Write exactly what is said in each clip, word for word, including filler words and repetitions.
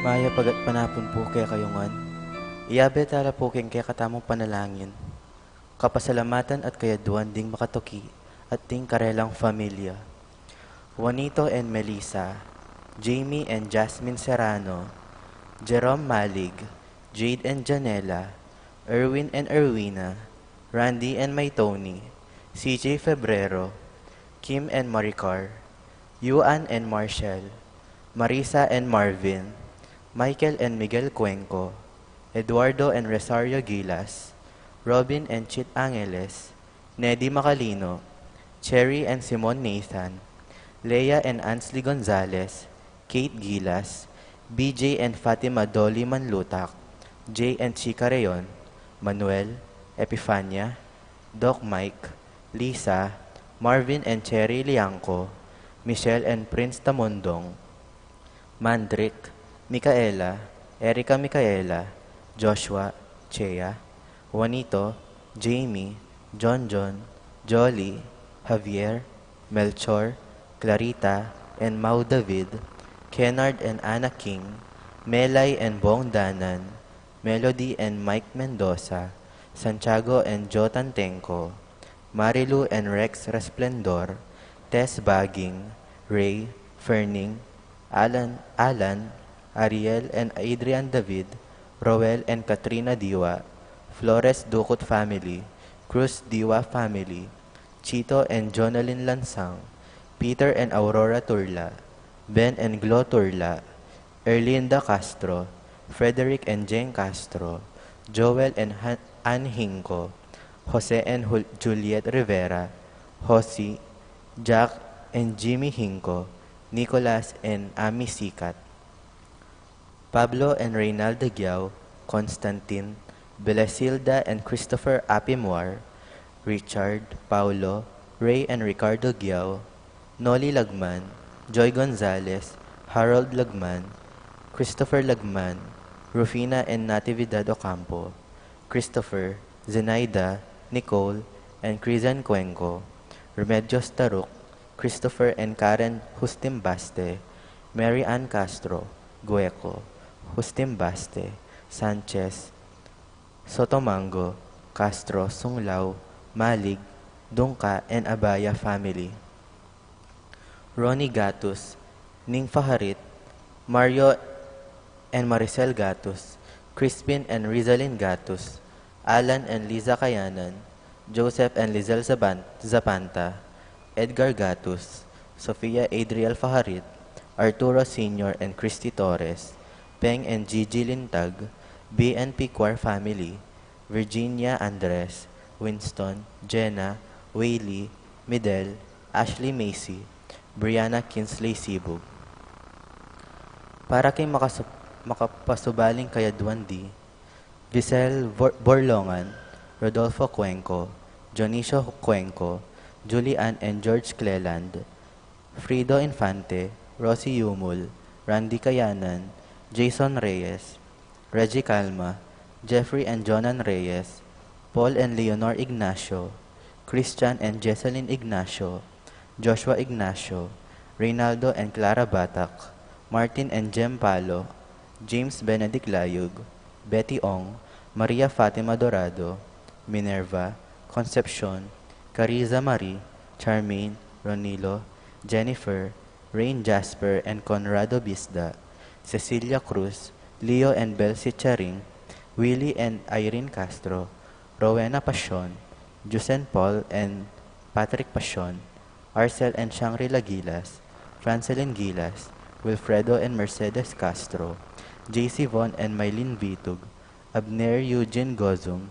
Mayap a gatpanapun pu kekayu ngan. Iyabe tala pu king kekatamung panalangin, kapasalamatan at kayaduan ding makatuki at ding karelang familia. Juanito and Melissa, Jamie and Jasmine Serrano, Jerome Malig, Jade and Janela, Erwin and Erwina, Randy and May Tony, C J Febrero, Kim and Maricar, Yuan and Marshall, Marisa and Marvin, Michael and Miguel Cuenco, Eduardo and Rosario Gilas, Robin and Chit Angeles, Nedi Macalino, Cherry and Simon Nathan, Leia and Ansley Gonzalez, Kate Gilas, B J and Fatima Dolly Manlutak, Jay and Chica Reon, Manuel, Epifania, Doc Mike, Lisa, Marvin and Cherry Liangco, Michelle and Prince Tamundong, Mandrick, Micaela, Erica Micaela, Joshua, Chea, Juanito, Jamie, John John, Jolly, Javier, Melchor, Clarita, and Mau David, Kennard and Anna King, Melay and Bong Danan, Melody and Mike Mendoza, Santiago and Jotan Tengco, Marilu and Rex Resplendor, Tess Baging, Ray, Ferning, Alan, Alan, Ariel and Adrian David, Roel and Katrina Diwa, Flores Ducut family, Cruz Diwa family, Chito and Jonalyn Lansang, Peter and Aurora Turla, Ben and Glo Turla, Erlinda Castro, Frederick and Jane Castro, Joel and Han- Ann Hinco, Jose and Jul- Juliet Rivera, Josie, Jack and Jimmy Hinco, Nicolas and Amy Sikat, Pablo and Reynalda Giao, Constantine, Belesilda and Christopher Apimuar, Richard, Paulo, Ray and Ricardo Giao, Noli Lagman, Joy Gonzalez, Harold Lagman, Christopher Lagman, Rufina and Natividad Ocampo, Christopher, Zenaida, Nicole, and Crisan Cuenco, Remedios Taruk, Christopher and Karen Justin Baste, Mary Ann Castro, Gueco, Justin Baste, Sanchez, Sotomango, Castro, Sunglao, Malig, Dungca, and Abaya family. Ronnie Gatus, Ning Faharit, Mario and Maricel Gatus, Crispin and Rizalin Gatus, Alan and Liza Kayanan, Joseph and Lizelle Zaban- Zapanta, Edgar Gatus, Sofia Adriel Faharit, Arturo Senior and Christy Torres, Peng and Gigi Lintag, B N P Choir family, Virginia Andres, Winston, Jenna, Whaley, Midel, Ashley Macy, Brianna Kinsley Sibug. Para king makasu- makapasubaling kayaduan di, Visel Bor- Borlongan, Rodolfo Cuenco, Dionisio Cuenco, Julie Ann and George Cleland, Frido Infante, Rosie Yumul, Randy Kayanan, Jason Reyes, Reggie Calma, Jeffrey and Jonan Reyes, Paul and Leonor Ignacio, Christian and Jesselyn Ignacio, Joshua Ignacio, Reynaldo and Clara Batak, Martin and Jem Palo, James Benedict Layug, Betty Ong, Maria Fatima Dorado, Minerva, Concepcion, Cariza Marie, Charmaine, Ronilo, Jennifer, Rain Jasper and Conrado Bisda, Cecilia Cruz, Leo and Belsi Charing, Willie and Irene Castro, Rowena Pasion, Jusen Paul and Patrick Pasion, Arcel and Shangri-La Gilas, Francelin Gilas, Wilfredo and Mercedes Castro, J C Von and Mylene Vitug, Abner Eugene Gozum,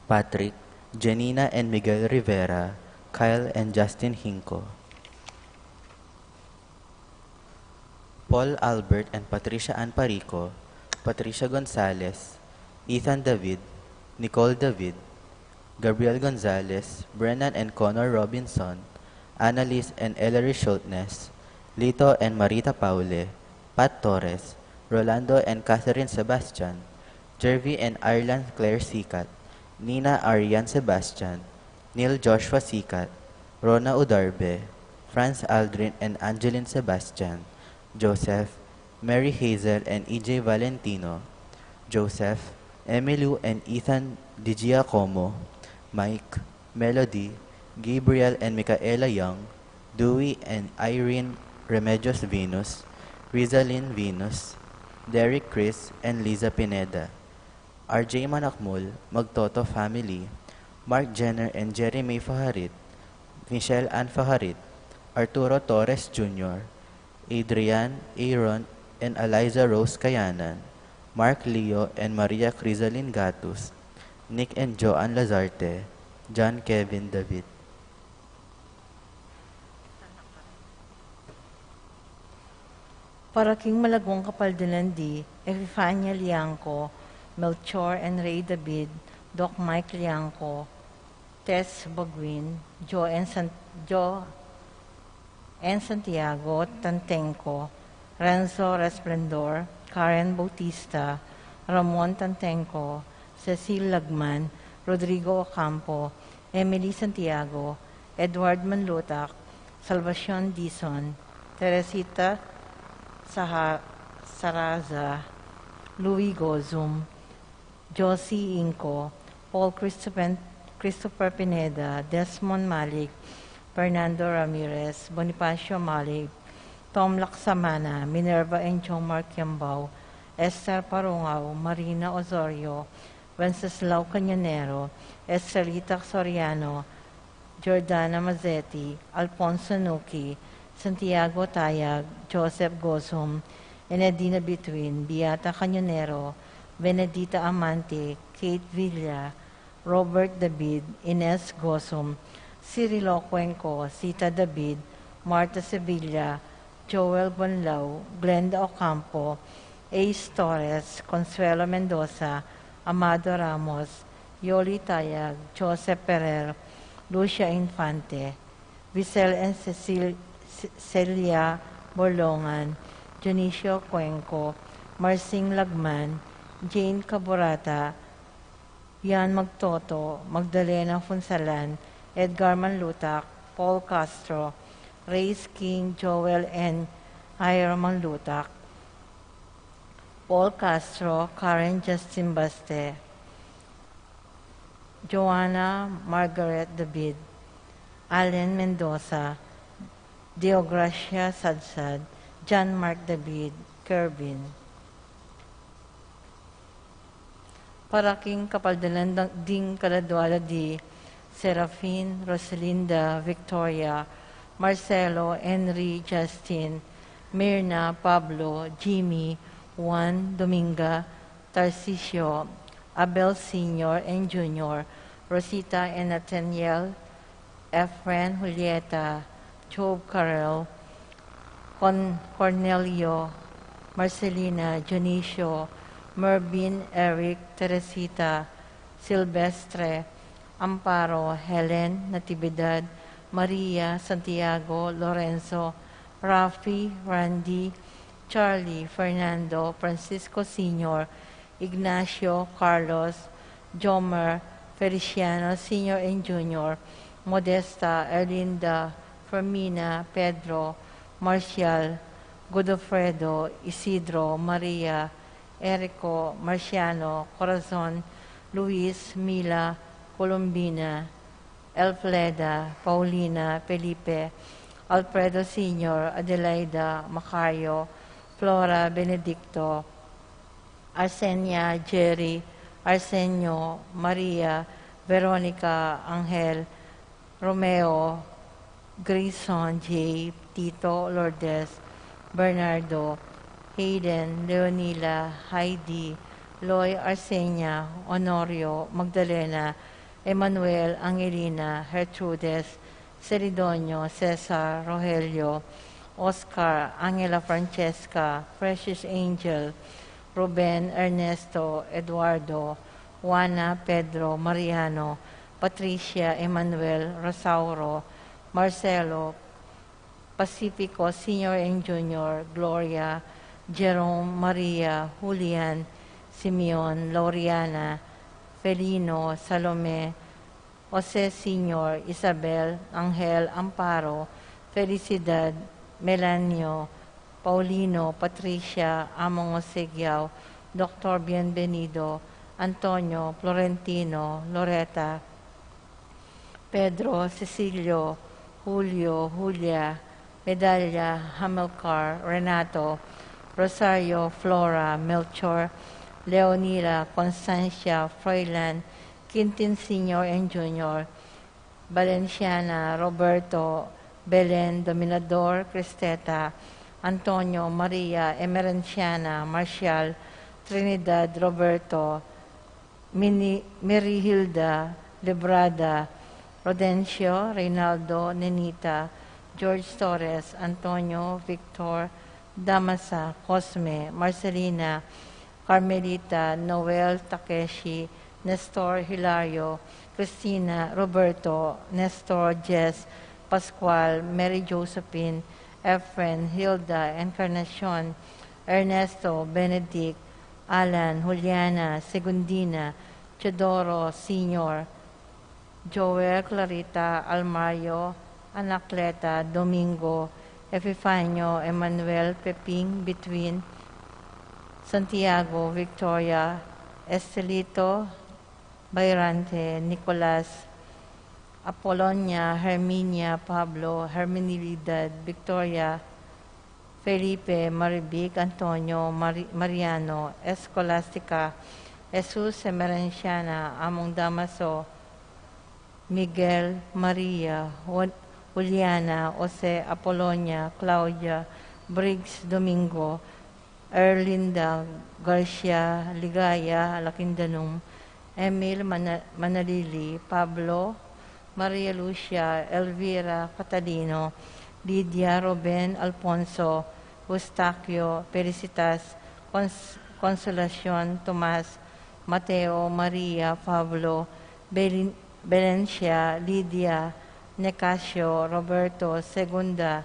Patrick, Janina and Miguel Rivera, Kyle and Justin Hinco, Paul Albert and Patricia Ann Parico, Patricia Gonzalez, Ethan David, Nicole David, Gabriel Gonzalez, Brennan and Connor Robinson, Annalise and Ellery Schultness, Lito and Marita Paule, Pat Torres, Rolando and Catherine Sebastian, Jervy and Ireland Claire Sikat, Nina Arian Sebastian, Neil Joshua Sikat, Rona Udarbe, Franz Aldrin and Angeline Sebastian, Joseph, Mary Hazel and E J Valentino, Joseph, Emilio and Ethan Di Giacomo, Mike, Melody, Gabriel and Micaela Young, Dewey and Irene Remedios Venus, Rizalyn Venus, Derek Chris and Liza Pineda, R J Manakmul, Magtoto family, Mark Jenner and Jerry May Fajarit, Michelle Ann Fajarit, Arturo Torres Junior, Adrian, Aaron, and Eliza Rose Kayanan, Mark Leo and Maria Crisalin Gatus, Nick and Joan Lazarte, John Kevin David. Para king malagwang kapaldanan di Epifania Liangco, Melchor and Ray David, Doc Mike Liangco, Tess Baguin, Joe and San-, Joe and Santiago Tantenco, Renzo Resplendor, Karen Bautista, Ramon Tantenco, Cecil Lagman, Rodrigo Ocampo, Emily Santiago, Edward Manlutac, Salvacion Dizon, Teresita Saha-, Saraza, Louis Gozum, Josie Inco, Paul Christopher, Christopher Pineda, Desmond Malik, Fernando Ramirez, Bonifacio Malik, Tom Laksamana, Minerva and Jomar Kiambao, Esther Parungao, Marina Osorio, Wenceslao Cañonero, Estrelita Soriano, Jordana Mazzetti, Alfonso Nuki, Santiago Tayag, Joseph Gozum, Enedina Bituin, Beata Cañonero, Benedita Amante, Kate Villa, Robert David, Ines Gozum, Cirilo Cuenco, Sita David, Marta Sevilla, Joel Bonlao, Glenda Ocampo, Ace Torres, Consuelo Mendoza, Amado Ramos, Yoli Tayag, Joseph Ferrer, Lucia Infante, Visel and Cecil-, Ce-, Celia Borlongan, Dionisio Cuenco, Marsing Lagman, Jane Caburata, Yan Magtoto, Magdalena Funsalan, Edgar Manlutac, Paul Castro, Reyes King, Joel and Ira Manlutac, Paul Castro, Karen Justin Baste, Joanna Margaret David, Allen Mendoza, Deogracia Sadsad, John Mark David, Kervin. Para king kapaldanan ding kaladua la di Serafin, Rosalinda, Victoria, Marcelo, Henry, Justin, Mirna, Pablo, Jimmy, Juan, Dominga, Tarcisio, Abel Senior and Junior, Rosita and Nathaniel, Efren, Julieta, Job, Carol, Con-, Cornelio, Marcelina, Dionisio, Mervin, Eric, Teresita, Silvestre, Amparo, Helen, Natividad, Maria, Santiago, Lorenzo, Rafi, Randy, Charlie, Fernando, Francisco Senior, Ignacio, Carlos, Jomer, Feliciano Senior and Junior, Modesta, Erlinda, Fermina, Pedro, Marcial, Godofredo, Isidro, Maria, Erico, Marciano, Corazon, Luis, Mila, Colombina, Elfleda, Paulina, Felipe, Alfredo Senior, Adelaida, Macario, Flora, Benedicto, Arsenia, Jerry, Arsenio, Maria, Veronica, Angel, Romeo, Grayson, Jay, Tito, Lourdes, Bernardo, Hayden, Leonila, Heidi, Loy, Arsenia, Honorio, Magdalena, Emmanuel, Angelina, Gertrudes, Celedonio, Cesar, Rogelio, Oscar, Angela, Francesca, Precious Angel, Ruben, Ernesto, Eduardo, Juana, Pedro, Mariano, Patricia, Emmanuel, Rosauro, Marcelo, Pacifico Senior and Junior, Gloria, Jerome, Maria, Julian, Simeon, Lauriana, Felino, Salome, Jose Senior, Isabel, Angel, Amparo, Felicidad, Melanio, Paulino, Patricia, Among Osegiao, Doktor Bienvenido, Antonio, Florentino, Loreta, Pedro, Cecilio, Julio, Julia, Medalla, Hamilcar, Renato, Rosario, Flora, Melchor, Leonila, Constancia, Froilan, Quintin Senior and Junior, Valenciana, Roberto, Belen, Dominador, Cristeta, Antonio, Maria, Emerenciana, Marcial, Trinidad, Roberto, Mini-, Mary Hilda, Librada, Rodencio, Reynaldo, Nenita, George Torres, Antonio, Victor, Damasa, Cosme, Marcelina, Carmelita, Noel, Takeshi, Nestor, Hilario, Cristina, Roberto, Nestor, Jess, Pascual, Mary Josephine, Efren, Hilda, Encarnacion, Ernesto, Benedict, Alan, Juliana, Segundina, Teodoro Senior, Joel, Clarita, Almario, Anacleta, Domingo, Epifanio, Emmanuel, Peping, Between, Santiago, Victoria, Estelito, Bayrante, Nicolas, Apolonia, Herminia, Pablo, Herminilidad, Victoria, Felipe, Marivic, Antonio, Mari-, Mariano, Escolastica, Jesus, Emerenciana, Among Damaso, Miguel, Maria, Juan-, Juliana, Jose, Apolonia, Claudia, Briggs, Domingo, Erlinda, Garcia, Ligaya, Lakindanum, Emil, Mana-, Manalili, Pablo, Maria Lucia, Elvira, Catalino, Lydia, Ruben, Alfonso, Eustaquio, Felicitas, Cons-, Consolacion, Tomas, Mateo, Maria, Pablo, Belin-, Belencia, Lydia, Nicasio, Roberto, Segunda,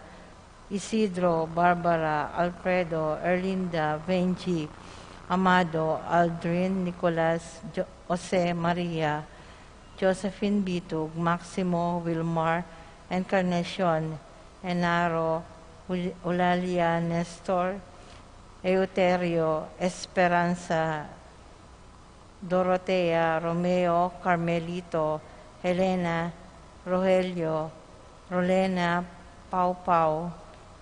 Isidro, Barbara, Alfredo, Erlinda, Benji, Amado, Aldrin, Nicolas, Jo-, Jose Maria, Josephine Bitug, Maximo, Wilmar, Encarnacion, Enaro, Ul-, Eulalia, Nestor, Euterio, Esperanza, Dorotea, Romeo, Carmelito, Helena, Rogelio, Rolena, Pau Pau,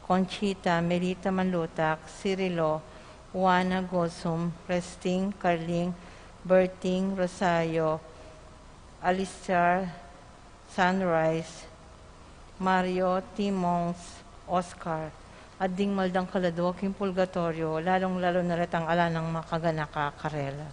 Conchita, Melita Manlutak, Cirilo, Juana, Gosum, Resting, Carling, Berting, Rosario, Alistair, Sunrise, Mario, Timongs, Oscar, at ding maldang kaladua king purgatorio, lalung-lalu na retang ala nang makaganaka karela.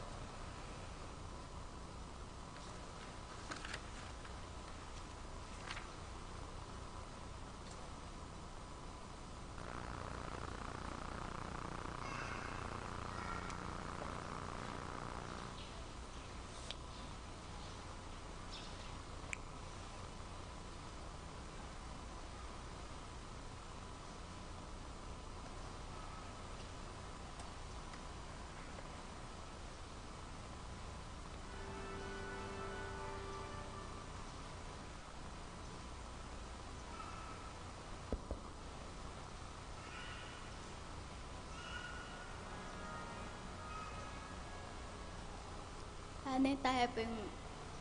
Ane taya pung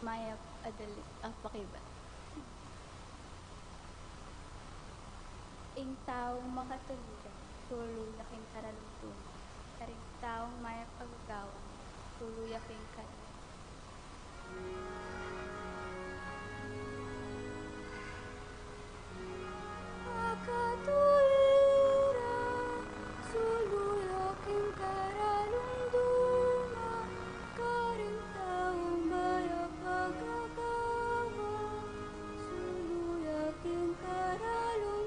mayap a dali, a pakibat. Ing taung makatuluyan, sulu ya king karalugduman. Karing taung mayap a gagawan, sulu ya king karalugduman. Makatuluyan, sulu ya king karalugduman, karing taung mayap a gagawan, sulu ya king karalugduman.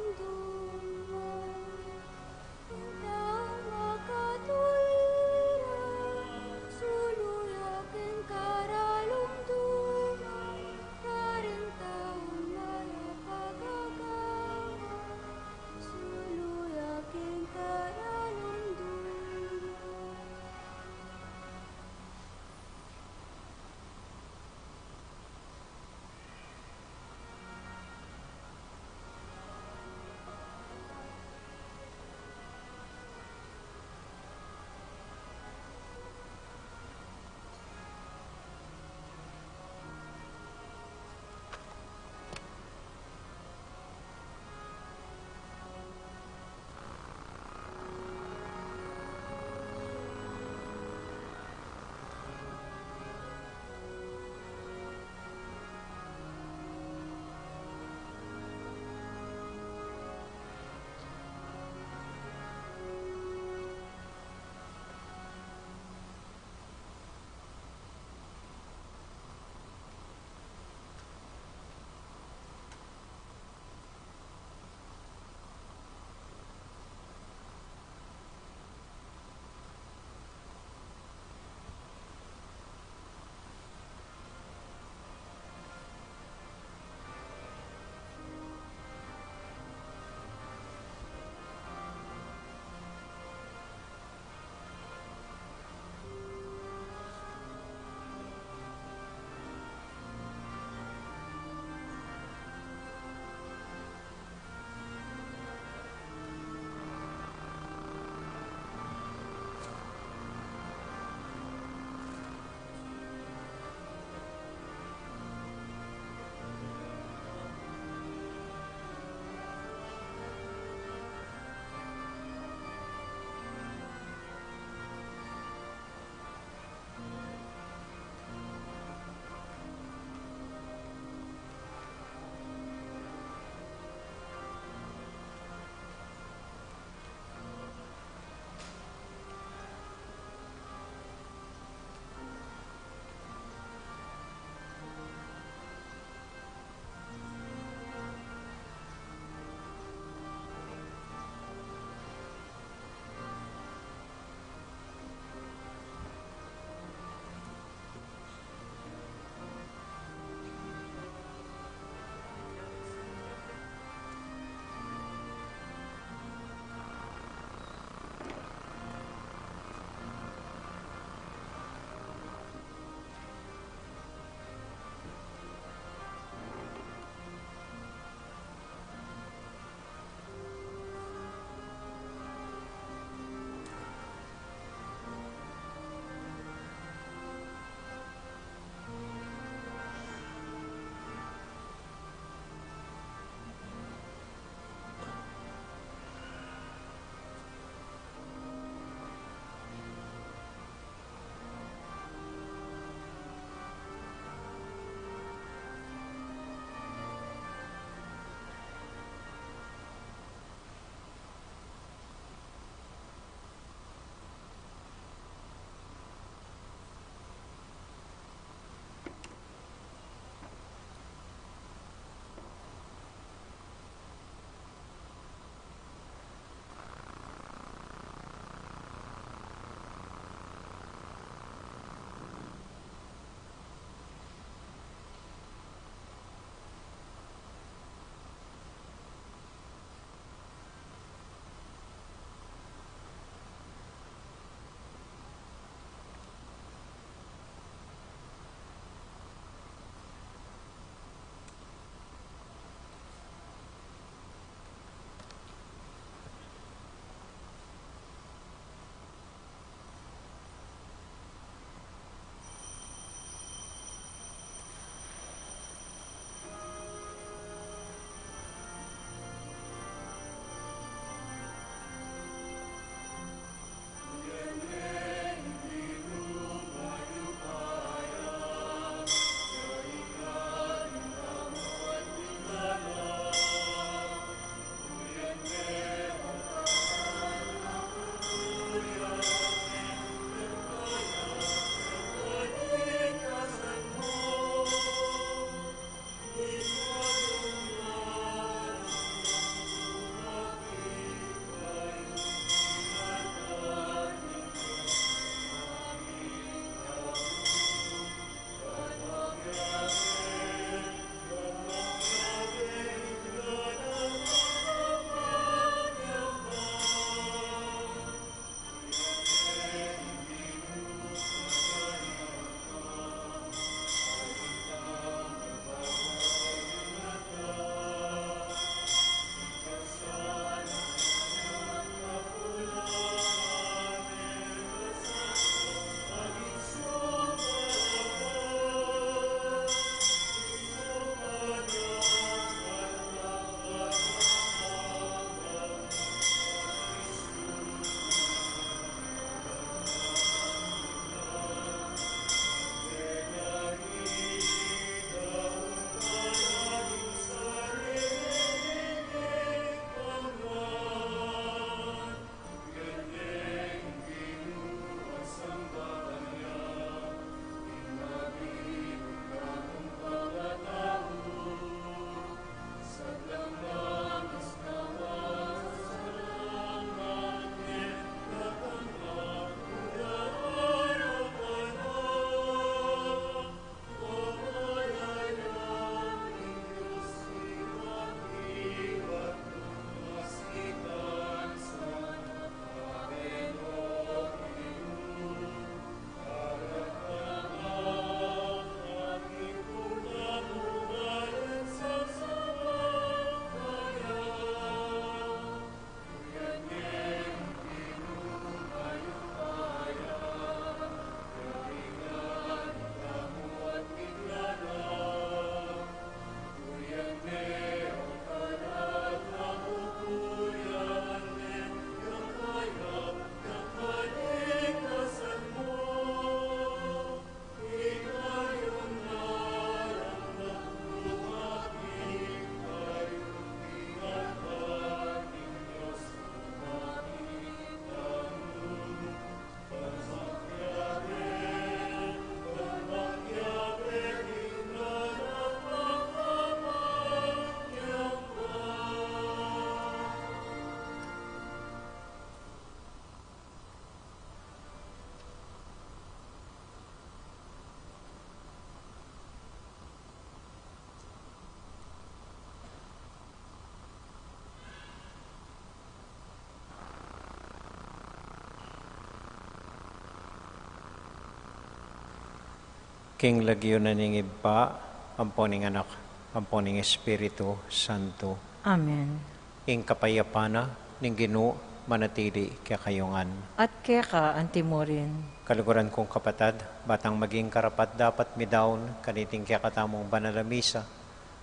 King lagyu na ning Ibpa, ampo ning Anak, ampo ning Espiritu Santo. Amen. Ing kapayapan na ning Ginu manatili kekayu ngan. At keka antimurin. Kaluguran kung kapatad, batang maging karapat-dapat mi daun kaniting kekatamung banal a misa,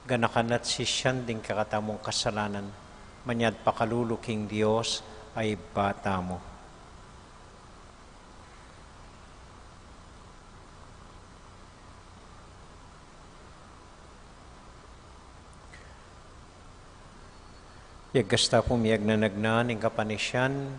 ganakan at sisian ding kekatamung kasalanan, manyad pakalulu king Dios a Ibpa tamu. Yagasta pu miyagnanagnan ing kapanisian.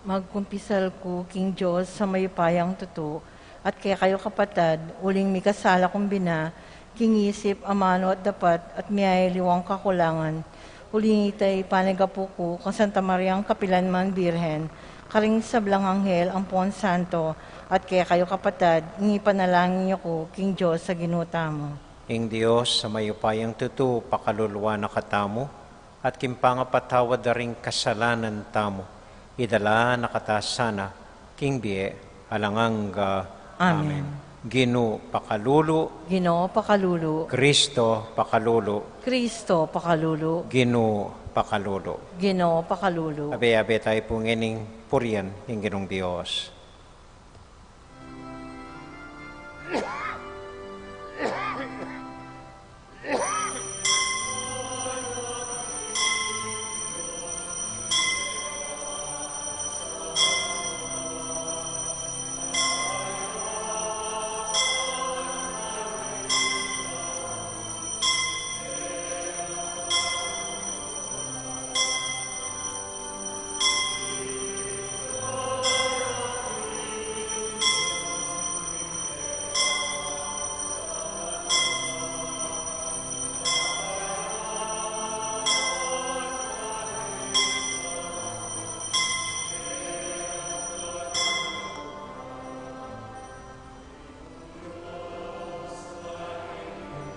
Magkumpisal ku king Dios a mayupayang tutu, at kekayu kapatad, uling mikasala kung bina, king isip, amanu at dapat, at miyayaliwang kakulangan. Uli nita, ipanagapu ku kang Santa Mariang kapilanman Birhen, karing sablang anghel ampon santo, at kekayu kapatad, ing ipanalangin yu ku king Dios a Ginu tamu. Ing Dios a mayupayang tutu pakaluluan na katamu, at king pangapatawad da ring kasalanan tamu, idala na kata sana king bie alang angga. Amen. Amen. Ginu pakalulu. Ginu pakalulu. Kristo pakalulu. Kristo pakalulu. Ginu pakalulu. Ginu pakalulu. Abe-abe tayu pu ngening purian ing Ginung Dios.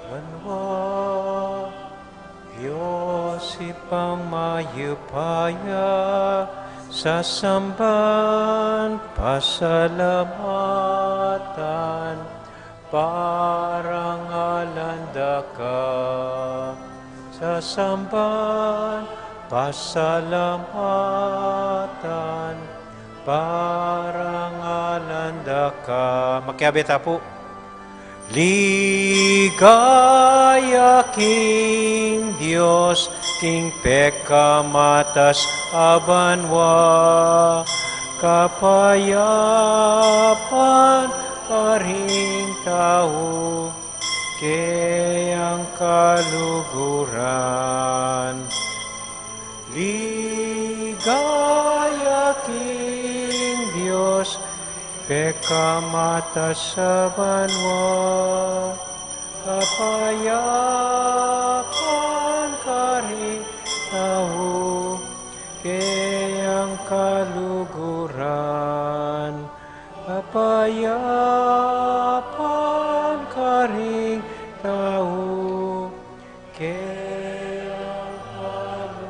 Banua, Dios Ibpang mayupaya, sasamban, pasalamatan, parangalan da ka. Sasamban, pasalamatan, parangalan da ka. Makiabe ta pu. Ligaya king Dios, king pekamatas a banua, kapayapan karing tau, keyang kaluguran. Ligaya king Dios, pekamatas a banua, kapayapan karing tau, keyang kaluguran. Kapayapan karing tau, keyang kaluguran.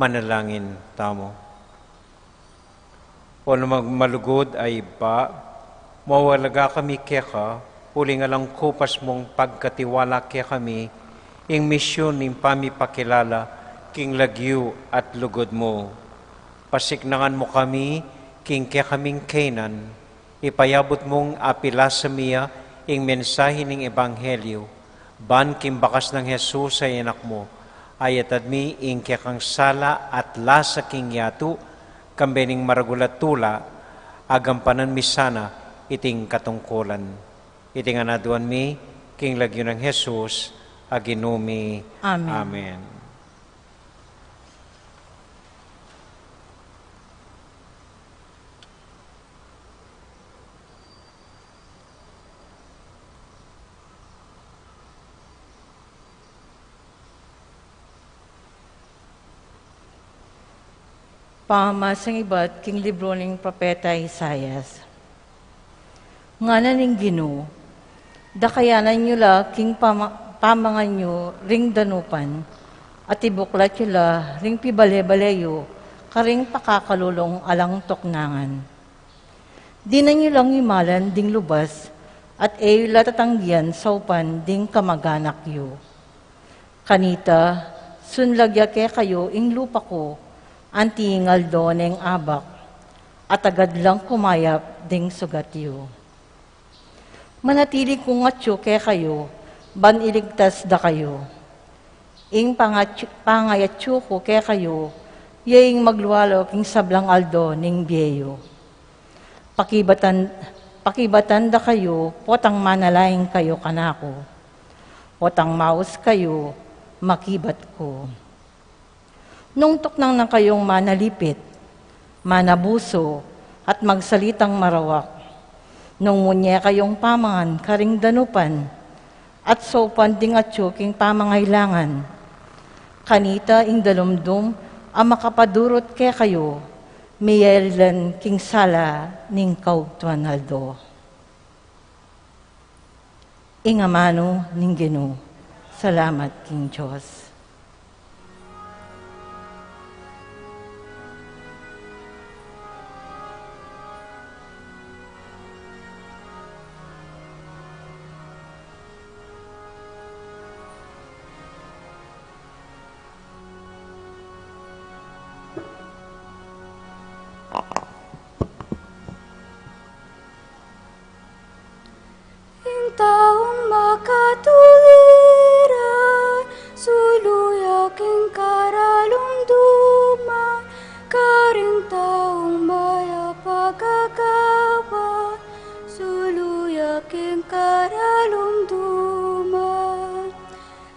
Manalangin tamu. O magmalugud a Ibpa, mawalaga kami keka, uling alang kupas mung pagkatiwala kekami ing misyun ning pamipakilala king lagyu at lugud mu. Pasiknangan mu kami king kekaming kaynan, ipayabut mung apilasa mi ya ing mensahe ning ebanghelyu, ban king bakas nang Jesus a Anak mu, ayatad mi ing kekang sala at lasa king yatu, kambe ning maragul a tula, agampanan mi sana iting katungkulan. Iti ngan aduan mi king lagyu nang Jesus a Ginu mi. Amen. Amen. Pamamasang ibat king libru ning Propeta Isaias. Ngana ning Ginu, dakayanan yu la king pama-, pamangan yu ring danupan, at ibuklat yu la ring pibale-bale yu Karing pakakalulung alang tuknangan. Dinan yu lang imalan ding lubas, at e yu la tatanggian saupan ding kamaganak yu. Kanita, sunlag ya kekayu ing lupa ku, anti ing aldo neng abak, at agad lang kumayap ding sugat yu. Manatili kung atyu kekayu, ban iligtas da kayu. Ing pangatyu, pangayatyu ku kekayu, ya ing maglualo king sablang aldo ning bie yu. Pakibatan, pakibatan da kayu, potang manalangin kayu kanaku. Potang maus kayu, makibat ku. Nung tuknang na kayung manalipit, manabusu, at magsalitang marawak, nung munye kayung pamangan karing danupan, at saupan ding atyu king pamangailangan, kanita ing dalumdum a makapadurut kekayu, miyalilan king sala ning kaugtuan aldo. Ing amanu ning Ginu. Salamat king Dios. Ing taung makatuliran, sulu ya king karalumduman, karing taung mayap a gagawan, sulu ya king karalumduman.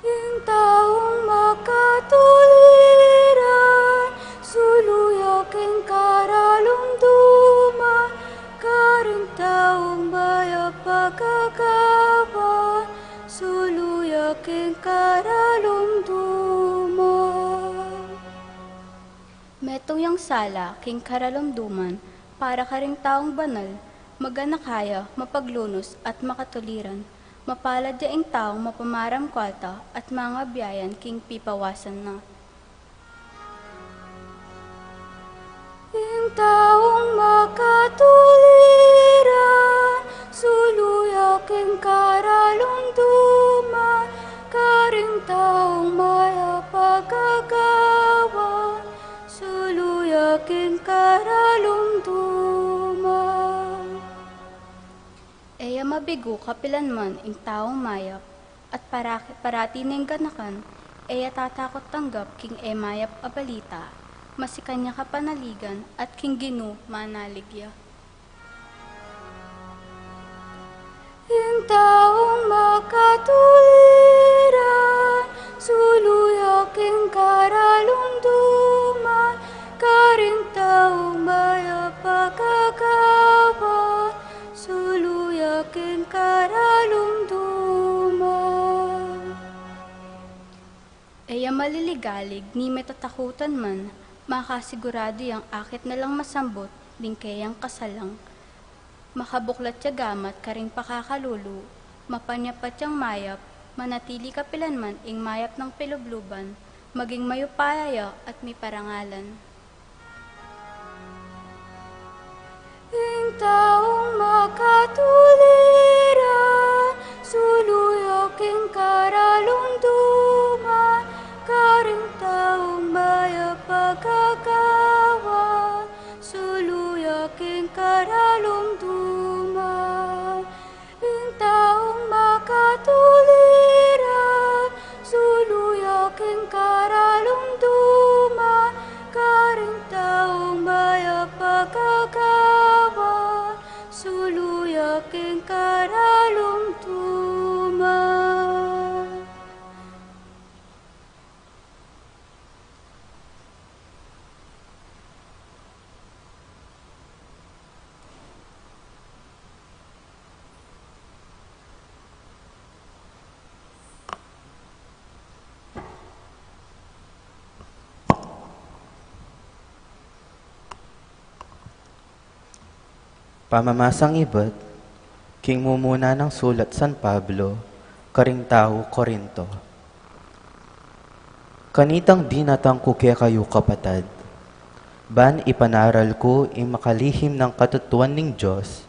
Ing taung makatuliran, sulu ya king karalumduman, karing taung mayap a gagawan, sulu ya king karalumduman. Metung yang sala king karalumduman para karing taung banal, maganaka ya, mapaglunus, at makatuliran. Mapalad ya ing taung mapamaramkualta at mangabiayan king pipawasan na. Ing taung makatuliran, sulu ya king karalumduman, karing taung mayap a gagawan, sulu ya king karalumduman. E ya mabigu kapilanman ing taung mayap, at para-, parati neng ganakan, e ya tatakut tanggap king e mayap a balita, masikan ya kapanaligan, at king Ginu manalig ya. Ing taung makatuliran, sulu ya king karalumduman, karing taung mayap a gagawan, sulu ya king karalumduman. E ya maliligalig ni matatakutan man, makasiguradu yang akit na lang masambut ding keyang kasalang. Makabuklat ya gamat karing pakakalulu, mapanyapat yang mayap, manatili kapilanman ing mayap nang pilubluban, maging mayupaya ya at miparangalan. Ing taung makatuliran, sulu ya king karalumduman, karing taung mayap a gagawan, sulu ya king karalumduman. Ing taung makatuliran, sulu ya king karalumduman, karing taung mayap a gagawan, sulu ya king karalumduman. Pamamasang ibat king mumuna nang sulat San Pablo karing taga Corinto. Kanitang dinatang ku kekayu, kapatad, Ban ipanaral ku ing makalihim nang katutuan ning Dios,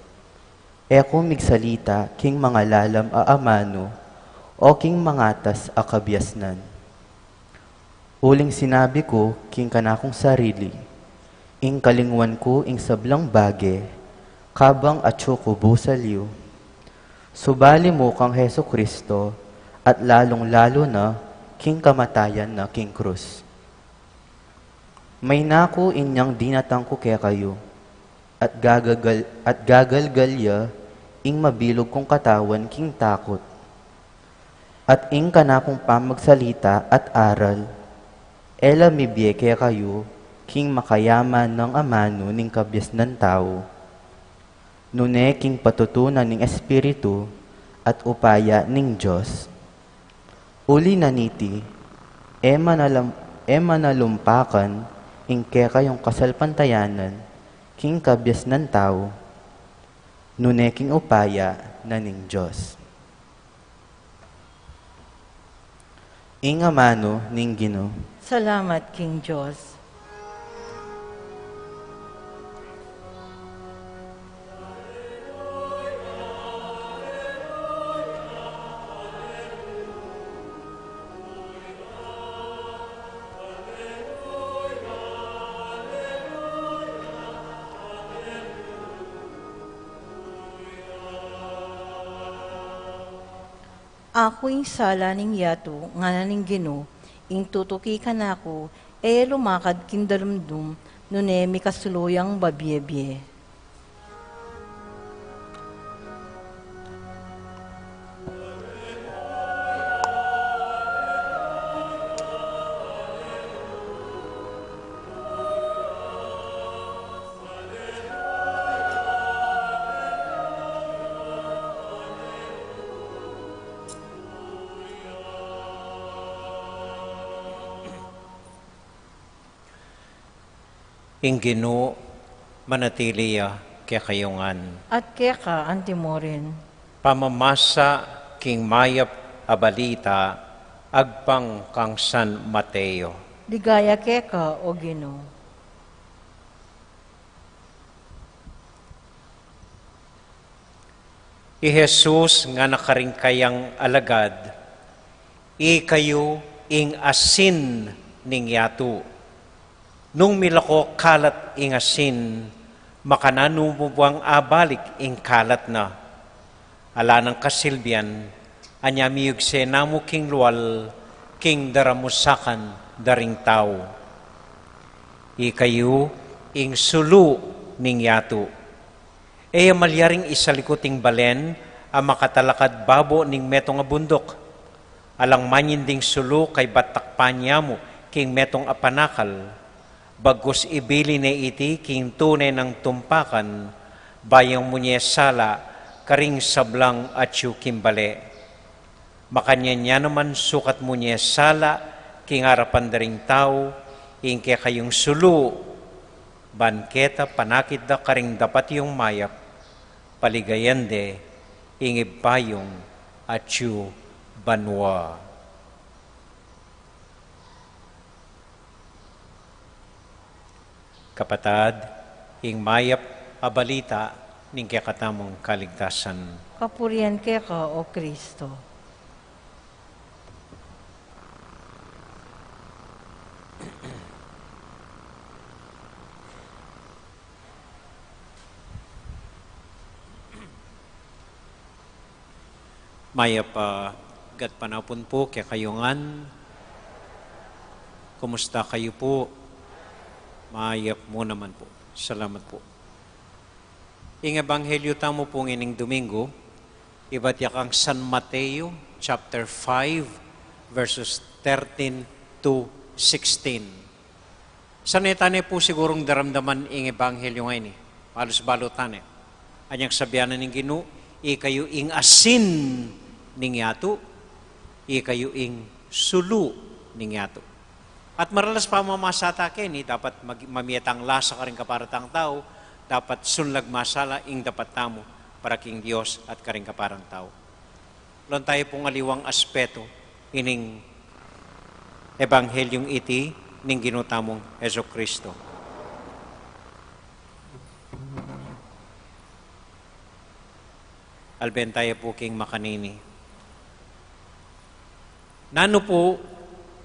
e ku migsalita king mangalalam a amanu o king mangatas a kabiasnan. Uling sinabi ku king kanakung sarili, ing kalingwan ku ing sablang bage, kabang atyu ku bu sa liyu. Subali mu kang Jesu-Cristo, at lalung-lalu na king kamatayan na king krus. Mayna ku inyang dinatang ku kekayu, at gagagal, at gagalgal ya ing mabilug kung katawan king takut. At ing kanakung pamagsalita at aral, e la mibie kekayu king makayaman nang amanu ning kabiasnan tau, nune king patutunan ning Espiritu at upaya ning Dios. Uli na niti, e manalam-, e manalumpakan ing kekayung kasalpantayanan king kabiasnan tau, nune king upaya na ning Dios. Ing amanu ning Ginu. Salamat king Dios. Aku ing sala ning yatu, ngana ning Ginu, ing tutuki kanaku, e lumakad king dalumdum, nune mikasulu yang babie-bie. Ing Ginu manatili ya kekayu ngan. At keka anti mu rin. Pamamasa king mayap a balita agpang kang San Mateo. Ligaya keka, O Ginu. I Jesus ngana karing kayang alagad, ikayu ing asin ning yatu. Nung milako kalat ing asin, makananu mu bang abalik ing kalat na? Ala nang kasilbian, anya miyugse na mu king lual, king daramusakan da ring tau. Ikayu ing sulu ning yatu. E ya malyaring isalikut ing balen a makatalakad babo ning metung a bunduk. Alang manyin ding sulu kaybat takpan ya mu king metung a panakal, bagkus ibili ne iti king tune nang tumpakan, bayu mu ne sala karing sablang atyu king bale. Makanyan ya naman sukat mu ne sala king arapan da ring tau ing kekayung sulu, ban keta panakit da karing dapat yung mayap, paligayan de ing Ibpa yung atyu banua. Kapatad, ing mayap a balita ning kekatamung kaligtasan. Kapurian keka, O Kristo. Mayap a gatpanapun pu kekayu ngan. Kumusta kayu pu? Mayap mu naman pu. Salamat pu. Ing ebanghelyu tamu pu ngening Domingo, ibat ya kang San Mateo, chapter five, verses thirteen to sixteen. Sane tane pu sigurung daramdaman ing ebanghelyu ngeni. Balus balu tane. Anyang sabian na ning Ginu, ikayu ing asin ning yatu, ikayu ing sulu ning yatu. At maralas pamamasa ta keni, dapat mag-, mamie tang lasa karing kaparang tau, dapat sunlag masala ing dapat tamu para king Dios at karing kaparang tau. Lawen tayu pung aliwang aspetu ining ebanghelyu iti ning Ginu tamung Jesucristo. Alben tayu pu king makanini. Nanu pu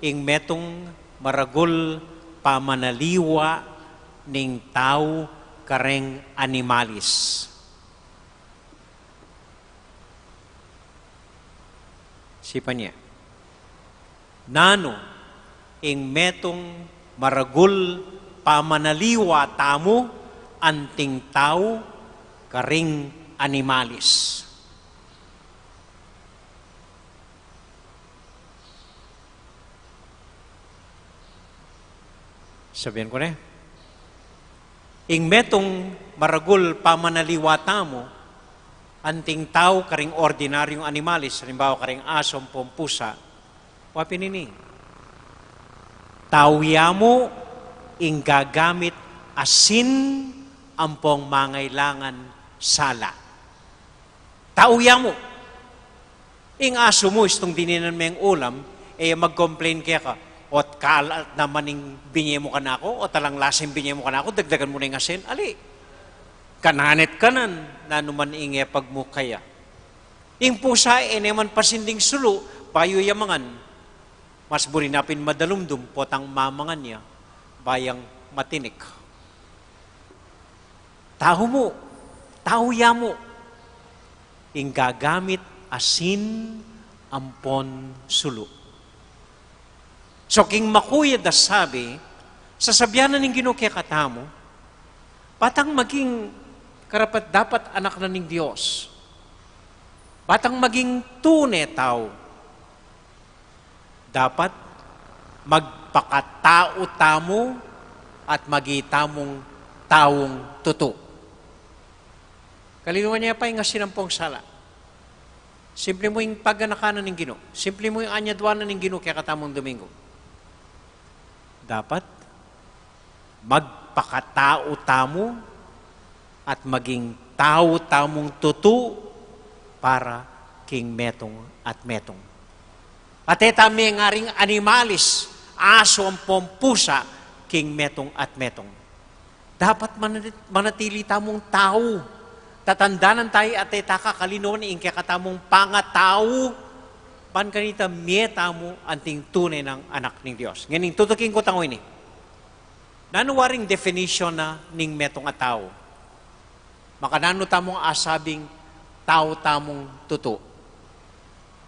ing metung maragul pamanaliwa ning tau kareng animalis? Sipan ye. Nanu ing metung maragul pamanaliwa tamu anting tau karing animalis? Sabian ku ne, ing metung maragul pamanaliwa tamu anting tau karing ordinaryung animalis, halimbawa karing asu ampong pusa, wa pin ini. Tau ya mu ing gagamit asin ampong mangailangan sala. Tau ya mu. Ing asu mu, istung dinan meng ulam, e ya mag-complain keka, "Ot kalat naman ing binye mu kanaku, ot alang lasa ing binye mu kanaku, dagdagan mu na ing asin." Ali, kanan at kanan, nanu man ing epag mu kaya. Ing pusa, e ne man pasin ding sulu, bayu ya mangan. Mas buri na pin madalumdum, potang mamangan ya, bayang matinik. Tau mu, tau ya mu, ing gagamit asin ampon sulu. So, king makuyad a sabi, sasabian na ning Ginu kekatamu, batang maging karapat-dapat anak na ning Dios, batang maging tune tau, dapat magpakatau tamu at magi tamung taung tutu. Kalinawan ya pa ing asin ampong sala. Simple mu ing paganakan na ning Ginu. Simple mu ing anyadwan na ning Ginu kekatamung Domingo. Dapat magpakatau tamu at maging tau tamung tutu para king metung at metung. At e tamu mengaring animalis, asu ampong pusa, king metung at metung. Dapat manat-, manatili tamung tau. Tatandanan tayu at e ta kakalinawan ing kekatamung pangatau, ban kanita mie tamu anting tune nang anak ning Dios. Ngening tutuking ku tango ini. Nanu waring definition na ning metung a tau? Makananu tamung asabing tau tamung tutu?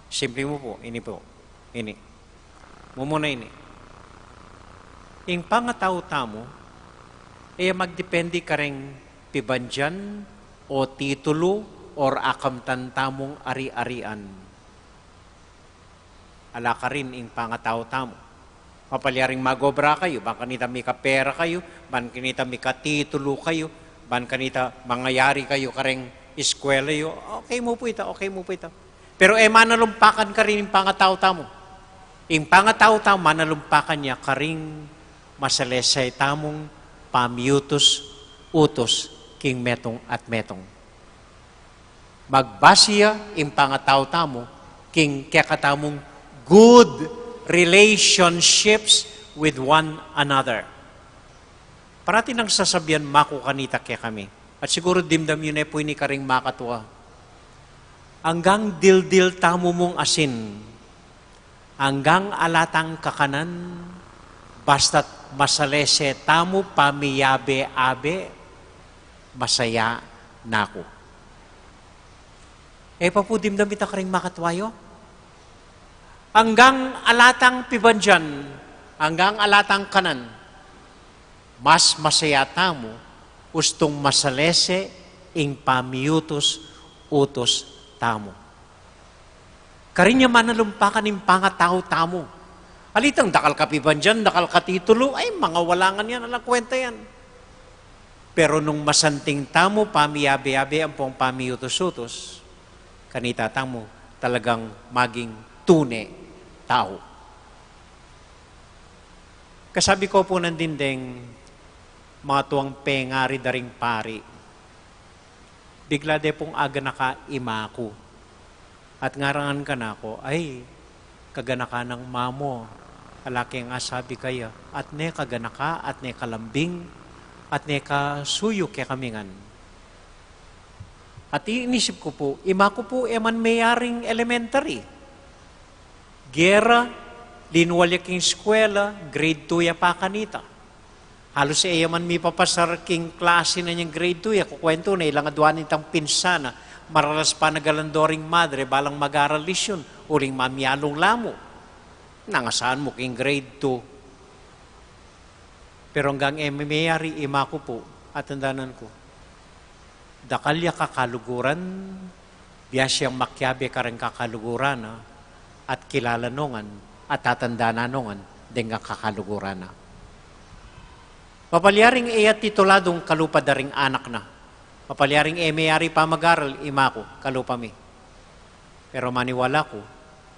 Simple mu pu, ini pu, ini. Mumuna ini. Ing pangatau tamu, e ya magdepende kareng pibandian o titulu or akamtan tamung ari-arian. Ala karin ing pangatau tamu. Mapalyaring mag-obra kayu, ban kanita mikapera kayu, ban kanita mikatitulu kayu, ban kanita mangayari kayu kareng eskwela yu. Okay mu pu ita, okay mu pu ita. Pero e manalumpakan karin ing pangatau tamu. Ing pangatau tamu, manalumpakan ya karing masalese tamung pamiutus-utus king metung at metung. Magbase ya ing pangatau tamu king kekatamung good relationships with one another. Parati nang sasabian maku kanita kekami, at siguru dimdam yu ne pu ini karing makatua, anggang dildil tamu mung asin, anggang ala tang kakanan, basta't masalese tamu pamiyabe-abe, masaya na ku. E pa pu dimdam ita karing makatua yu? Anggang ala tang pibandian, anggang ala tang kanan, mas masaya tamu ustung masalese ing pamiutus-utus tamu. Karin ya manalumpakan ing pangatau tamu. Alitang dakal ka pibandian, dakal ka titulu, ay, mangawalangan yan, alang kwenta yan. Pero nung masanting tamu pamiyabe-abe ampong pamiutus-utus, kanita tamu talagang maging tune tau. Kasabi ku pu nandin deng matuang pengari da ring pari, bigla de pung aganaka i maku. At ngarangan kanaku, "Ay, kaganaka nang mamu, ala keng asabi kaya, at ne kaganaka, at ne kalambing, at ne kasuyu kekami ngan." At inisip ku pu, ima ku pu e man meyaring elementary. Gera, linwal ya king eskwela, grade two ya pa kanita. Halus e ya man mipapasar king klase na niyang grade two ya. Kukuwentu na, ilang adwa nitang pinsan na, maralas pa nagalandoring madre, balang mag-aral isyun, uling mamyalung la mu. Nangasahan mu king grade two. Pero anggang e meyari, ima ku pu, atandanan ku, dakal ya kakaluguran, biasa yang makiabe kareng kakaluguran na, at kilala no ngan, at atandanan no ngan deng kakaluguran na. Mapalyaring e ya tituladung kalupa da ring anak na. Mapalyaring e meyari pamag-aral, ima ku, kalupa mi. Pero maniwala ku,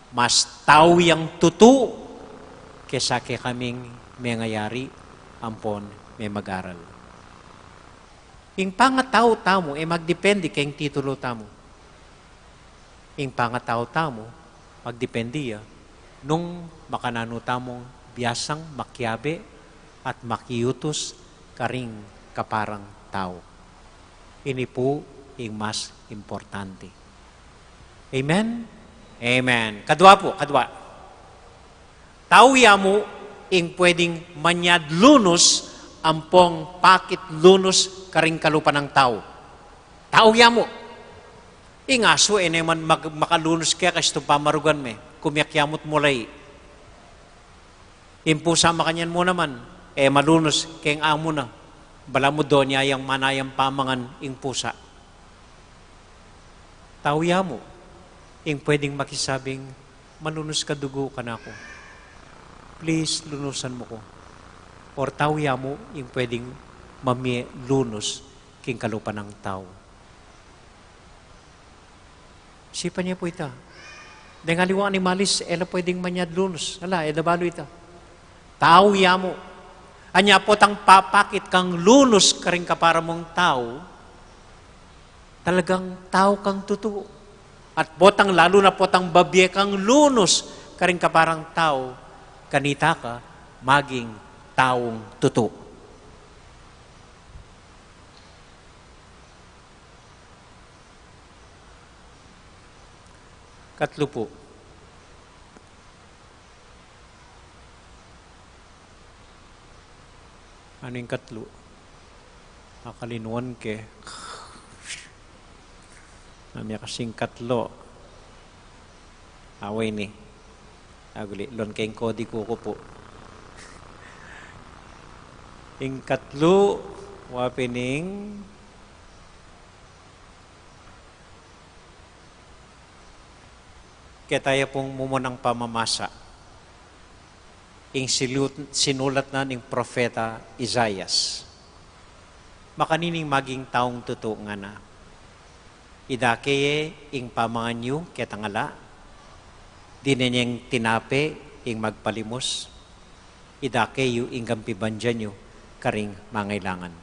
mas tau yang tutu kesa kekaming mengayari ampon memag-aral. Ing pangatau tamu e magdepende keng titulu tamu. Ing pangatau tamu, magdepende ya nung makananu tamung biasang makiabe at makiutus karing kaparang tau. Ini pu ing mas importante. Amen? Amen. Kadwa pu, kadwa. Tau ya mu ing pwedeng manyad lunus ampong pakit lunus karing kalupa nang tau. Tau ya mu. Ing asu e ne man mag-, makalunus keka, istung pamarugan me, kumiak ya mu't mulai. Ing pusa makanyan mu naman, e malunus keng amu na. Balamu donya yang manayang pamangan ing pusa. Tau ya mu ing pwedeng makisabing, "Malunus ka dugu kanaku. Please, lunusan mu ku." Or tau ya mu ing pwedeng mamie lunus king kalupa nang tau. Isipan ye pu ita. Deng aliwang animalis, e la pwedeng manyad lunus. Ala, e da balu ita. Tau ya mu. Anya potang papakit kang lunus karing kapara mung tau, talagang tau kang tutu. At potang, lalu na potang babie kang lunus karing kaparang tau, kanita ka maging taung tutu. Katlu pu. Anu ing katlu? Akalinuan ke. Anu ya kasing katlu? Awa ini. Aguli, lon keng kodigo ku pu. Ing katlu, wa pin ing keta ya pung mumunang pamamasa. Ing silu-, sinulat na ning propeta Isaias. Makanining maging taung tutu ngana. Idake ye ing pamangan yu ketang ala, dinan yang tinape ing magpalimus, idake yu ing gampibandian yu karing mangailangan.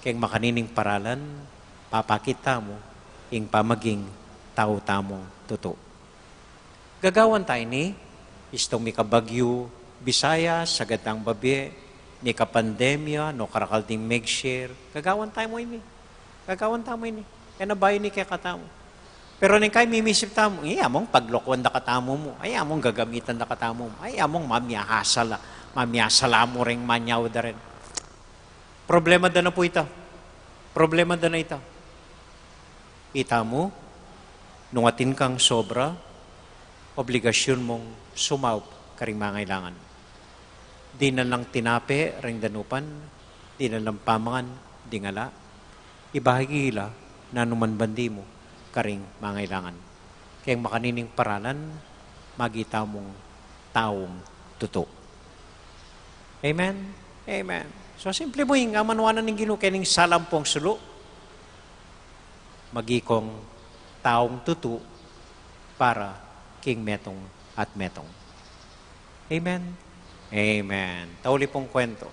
Keng makanining paralan, papakit tamu ing pamaging tau tamung tutu. Gagawan ta ini, istung mikabagyu Bisaya, sagad tang babie, mikapandemya, no karakal ding mag-share. Gagawan tamu ini. Gagawan tamu ini. E na bayu ini kekatamu. Pero neng kamimisip tamu, ay, among paglokuan da katamu mu. Ay, among gagamitan da katamu mu. Ay, among mamyasala. Mamyasala mu ring manyaw da rin. Problema da na pu ita. Problema da na ita. Itamu, nung atin kang sobra, obligasyun mung sumaup karing mangailangan. Dinan lang tinape ring danupan, dinan lang pamangan ding ala, ibahagi la nanu man bandi mu karing mangailangan. Keng makanining paralan, maging tamung taung tutu. Amen? Amen. So, simple mu ing amanuanan ning Ginu keng sampung sulu. Maging kung taung tutu para king metung at metung. Amen? Amen. Tauli pung kwento.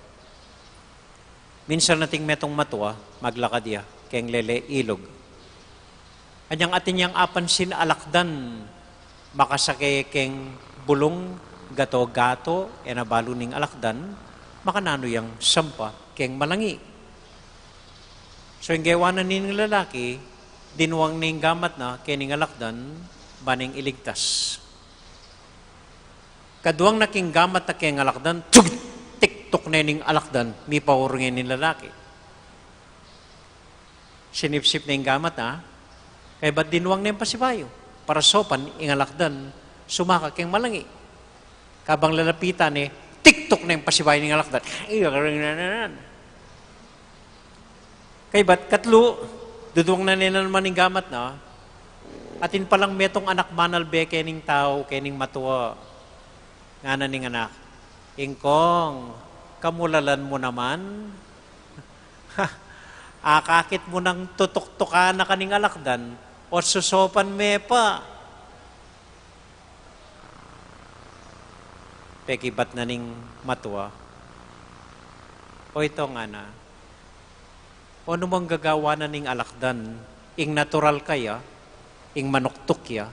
Minsan ating metung matua, maglakad ya, keng lele ilug. Anyang atin yang apansin alakdan, makasake keng bulung gato-gato, e na balu ning alakdan, makananu yang sampa keng malangi. So, ing gewa na ning lalaki, dinuang ne ing gamat na keng alakdan, ba neng iligtas. Kaduang na king gamat na keng alakdan, tug! Tiktuk ne ning alakdan, mipaurung ne ning lalaki. Sinipsip ne ing gamat na, kaybat dinuang ne ing pasibayu. Para saupan, ing alakdan, sumaka keng malangi. Kabang lalapitan ne, tiktuk ne ing pasibayu ning alakdan. Iya, karing na, na, na. Kaybat katlu, duduang na ne naman ing gamat na, atin palang metung anak manalbe keng tau, keng matua. Ngana ning anak, "Ingkong, kamulalan mu naman? Akakit mu nang tutuktukan na ka ning alakdan, o susopan me pa?" Pekibat na ning matua, "O ito," ngana, "o nu mang gagawan na ning alakdan, ing natural kaya, ing manuktuk ya?"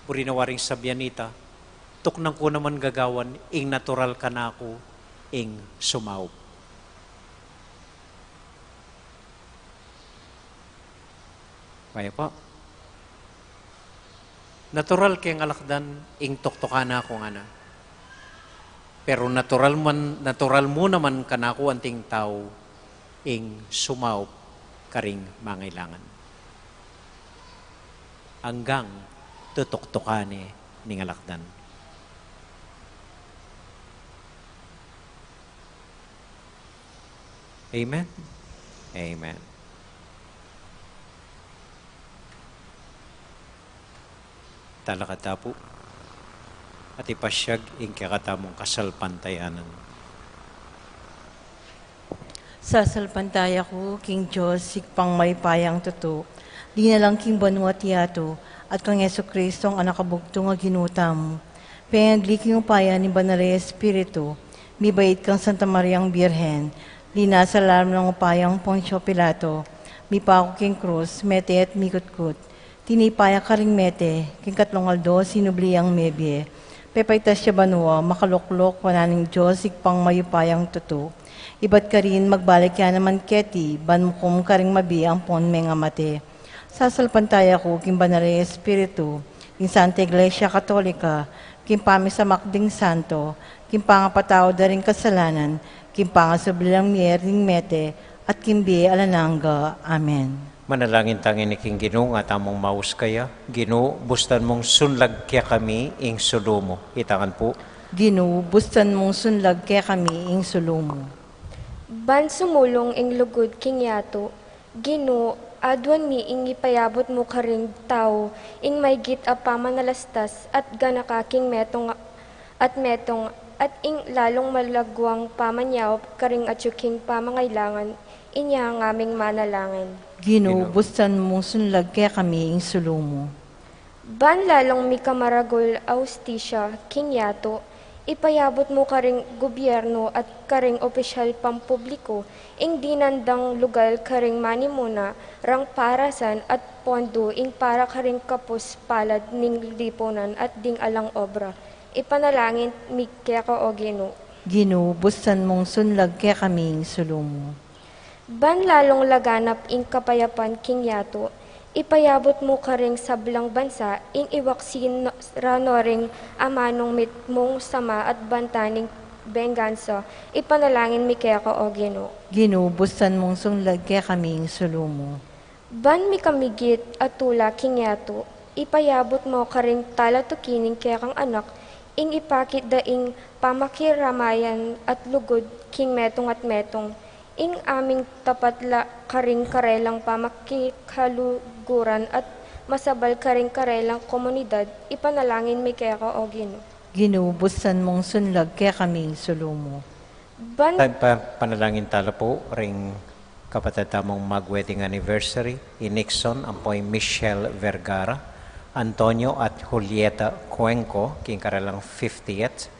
Buri na waring sabian ita, "Tuknang ku naman gagawan ing natural kanaku, ing sumaup." Kaya po. Natural keng alakdan ing tuktukan na ku, ngana. Pero natural man, natural mu naman kanaku anting tau ing sumaup karing mangailangan. Anggang tutuktukan ne ning alakdan. Amen. Amen. Talakad ta pu at ipasyag ing kekatamung kasalpantayanan. Sasalpantaya ku king Dios, Ibpang mayupayang tutu, linalang king banua at yatu, at kang Jesucristo, Anak a bugtung a Ginu tamu. Pengagli king upaya ning Banal a Espiritu, mibait kang Santa Mariang Birhen, linasa lalam ning upayang Poncio Pilato, mipaku king krus, mete at mikutkut, tinipa ya karing mete, king katlung aldo sinubli yang mebie. Pepaitas ya banua, makaluklok wanan ning Dios, Ibpang mayupayang tutu. Ibat karin, magbalik ya naman keti, ban mukum karing mabie ampon mengamate. Sasalpantaya ku king Banal a Espiritu, king Santa Iglesia Katolika, king pamisamak ding santo, king pangapatawad da ring kasalanan, king pangasubli lang mier ning mete, at king bie alang angga. Amen. Manalangin ta ngeni king Ginu, ing atamung maus kaya. Ginu, bustan mung sunlag kekami ing sulu mu. Itangan pu. Ginu, bustan mung sunlag kekami ing sulu mu. Ban sumulung ing lugud king yatu, Ginu, aduan mi ing ipayabut mu karing tau ing maygit a pamanalastas at ganaka king metung at metung, at ing lalung malagwang pamanyaup karing atyu king pamangailangan. Inya ngaming manalangin. Ginu, Ginu, bustan mung sunlag kekami ing sulu mu. Ban lalung mikamaragul a ustisya king yatu, ipayabut mu karing gubyernu at karing opisyal pampubliku ing dinan dang lugal karing manimuna rang parasan at pondu ing para karing kapus palad ning lipunan at ding alang obra. Ipanalangin mi keka, o Ginu. Ginu, bustan mung sunlag kekami ing sulu mu. Ban lalung laganap ing kapayapan king yatu, ipayabut mu karing sablang bansa ing iwaksi no, ra no ring amanung mitmung sama at banta ning benggansa. Ipanalangin mi keka, o Ginu. Ginu, bustan mung sunlag kekami ing sulu mu. Ban mikamigit a tula king yatu, ipayabut mu karing talatuki ning kekang anak, ing ipakit da ing pamakiramayan at lugud king metung at metung, ing aming tapat la karing karelang pamakikaluguran at masabal karing karelang komunidad. Ipanalangin mi keka, o Ginu. Ginu, bustan mung sunlag kekami ing sulu mu. Ban- Pa-, pa-, panalangin tala pu ring kapatad tamung mag-wedding anniversary, i Nixon ampo i Michelle Vergara, Antonio at Julieta Cuenco, king karelang fiftieth.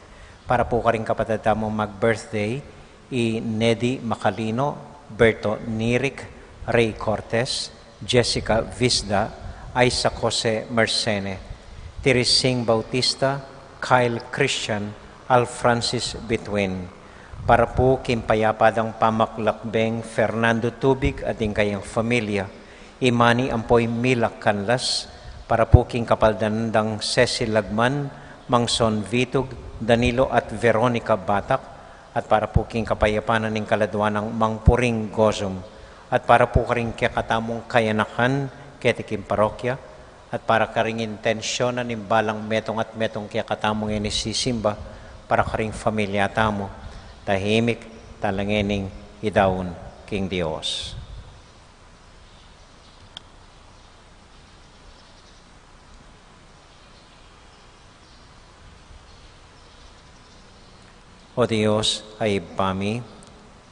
Para pu karing kapatad tamung mag-birthday, i Nedi Macalino, Berto Nirik, Ray Cortez, Jessica Visda, Isaac Jose Mersene, Tirising Bautista, Kyle Christian, Al Francis Bitwin. Para pu king payapa dang pamaglakbeng Fernando Tubig at ding kayang familia, i Manny ampo i Mila Canlas, para pu king kapaldanan dang Cecil Lagman, Mang Son Vitug, Danilo at Veronica Batak, at para pu king kapayapan na ning kaladwa nang Mang Puring Gozum, at para pu karing kekatamung kayanakan keti king parokya, at para karing intensyon na ning balang metung at metung kekatamung ini sisimba, para karing familia tamu, tahimik tala ngening idaun king Dios. O Dios, a Ibpa mi,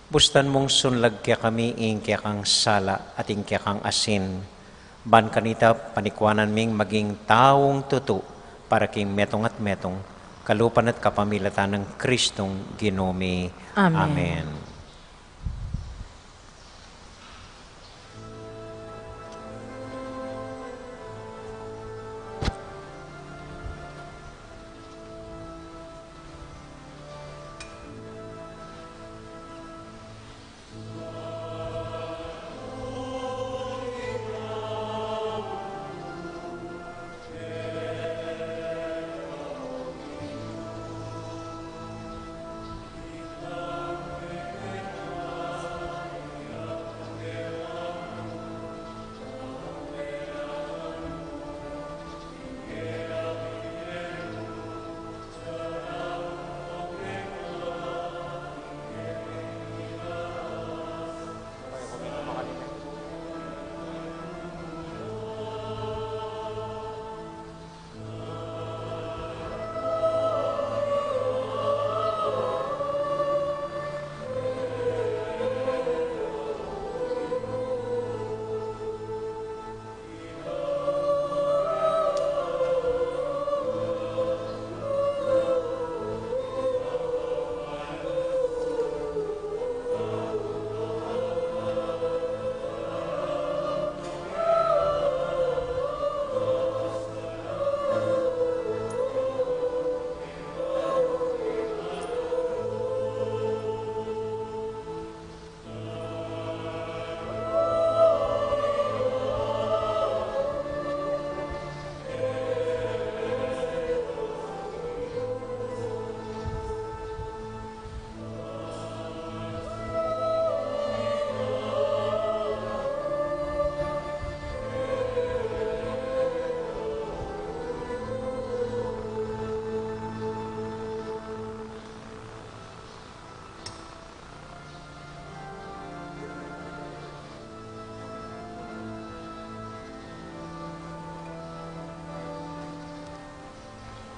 bustan mung sunlag kekami ing kekang sala at ing kekang asin. Ban kanita, panikuanan ming maging taung tutu para king metung at metung, kalupa na't kapamilatan nang Kristong Ginu mi. Amen. Amen.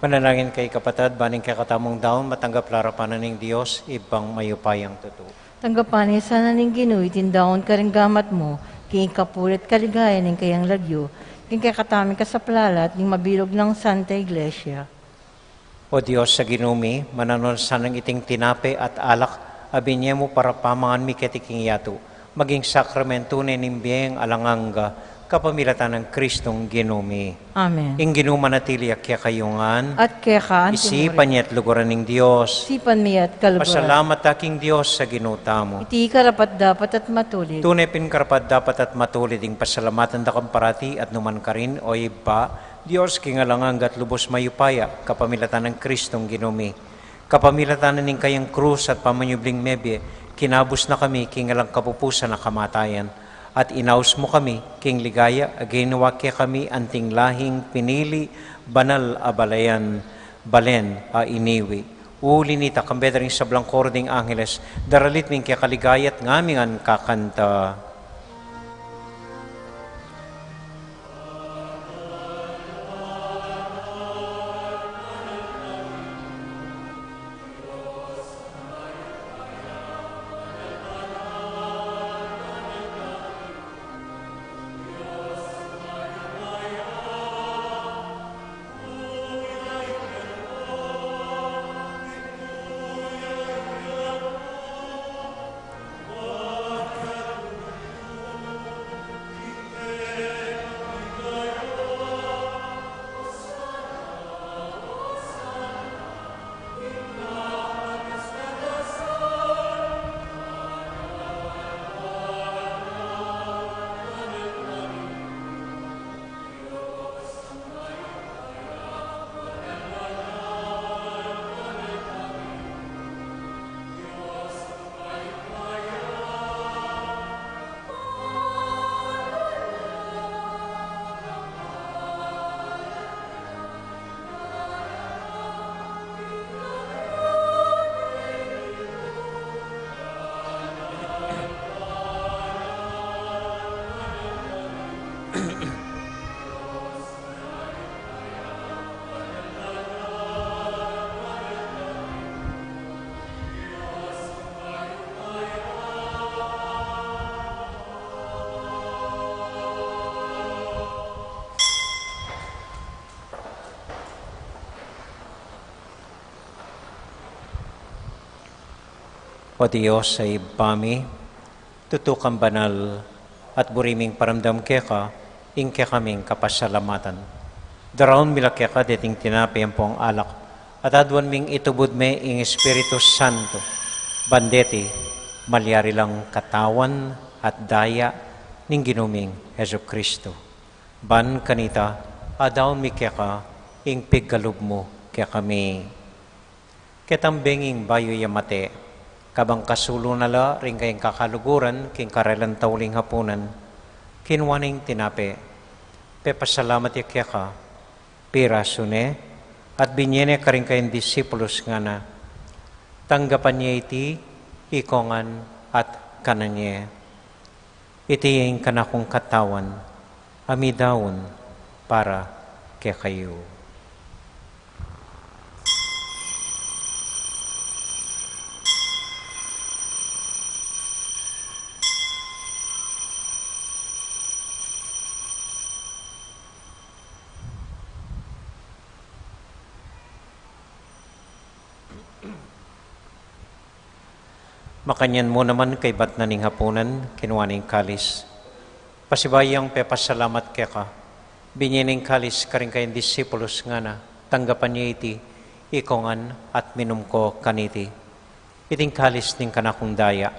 Manalangin kayu, kapatad, ban ing kekatamung daun matanggap la arapan na ning Dios, Ibpang mayupayang tutu. Tanggapan na sana ning Ginu iting daun karing gamat mu, king ikapuri at kaligayan ning kayang lagyu, king kekatamung kasaplalan at ning mabilug nang Santa Iglesia. O Dios a Ginu mi, mananu na sanang iting tinape at alak a binie mu para pamangan mi keti king yatu, maging sakramentu ne ning bie alang angga, kapamilatan nang Kristong Ginu mi. Amen. Ing Ginu manatili ya kekayu ngan. At keka anti mu rin. Isipan ye at luguran ning Dios. Isipan mi ya at kaluguran. Pasalamat ta king Dios a Ginu tamu. Iti karapat-dapat at matulid. Tune pin karapat-dapat at matulid ing pasalamatan da ka parati at numan karin, o Ibpa, Dios king alang angga at lubus mayupaya, kapamilatan nang Kristong Ginu mi. Kapamilatan na ning kayang krus at pamanyubling mebie, kinabus na kami king alang kapupusan a kamatayan, at inaus mu kami king ligaya a ginawa kekami anting lahing pinili, banal a balayan, balen a iniwi. Uli nita, kambe da ring sablang koro ding angeles, daralit mi ing keka ligaya at ngaming kakanta. O Dios a Ibpa mi, tutu kang banal, at buri ming paramdam keka ing kekaming kapasalamatan. Daraun mi la keka deting tinape ampong alak, at aduan ming itubud me ing Espiritu Santo, ban deti malyari lang katawan at daya ning Ginu ming Jesucristo. Ban kanita, adaun mi keka ing pigkalub mu kekami. Ketang benging bayu ya mate, kabang kasulu na la ring kayang kakaluguran king karelang tauling hapunan, kinua ne ing tinape, pepasalamat ya keka, pirasu ne, at binye ne karing kayang disipulus, ngana, tanggapan ye iti ikongan at kanan ye. Iti ing kanakung katawan, a midaun para kekayu. Makanyan mu naman kaibat na ning hapunan, kinua ne ing kalis. Pasibayu yang pepasalamat keka, binye ne ing kalis karing kayang disipulus, ngana, tanggapan ye iti ikongan at minum ko kaniti. Iting kalis ning kanakung daya,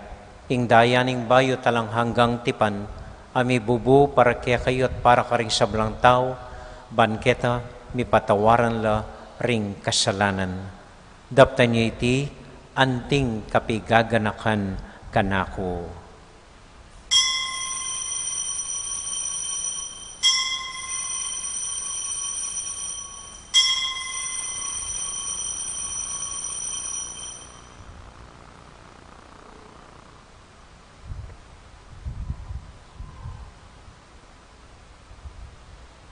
ing daya ning bayu at alang anggang tipan, a mibubu para kekayu at para karing sablang tau, ban keta mipatawaran la ring kasalanan. Daptan ye iti anting kapigaganakan kanaku.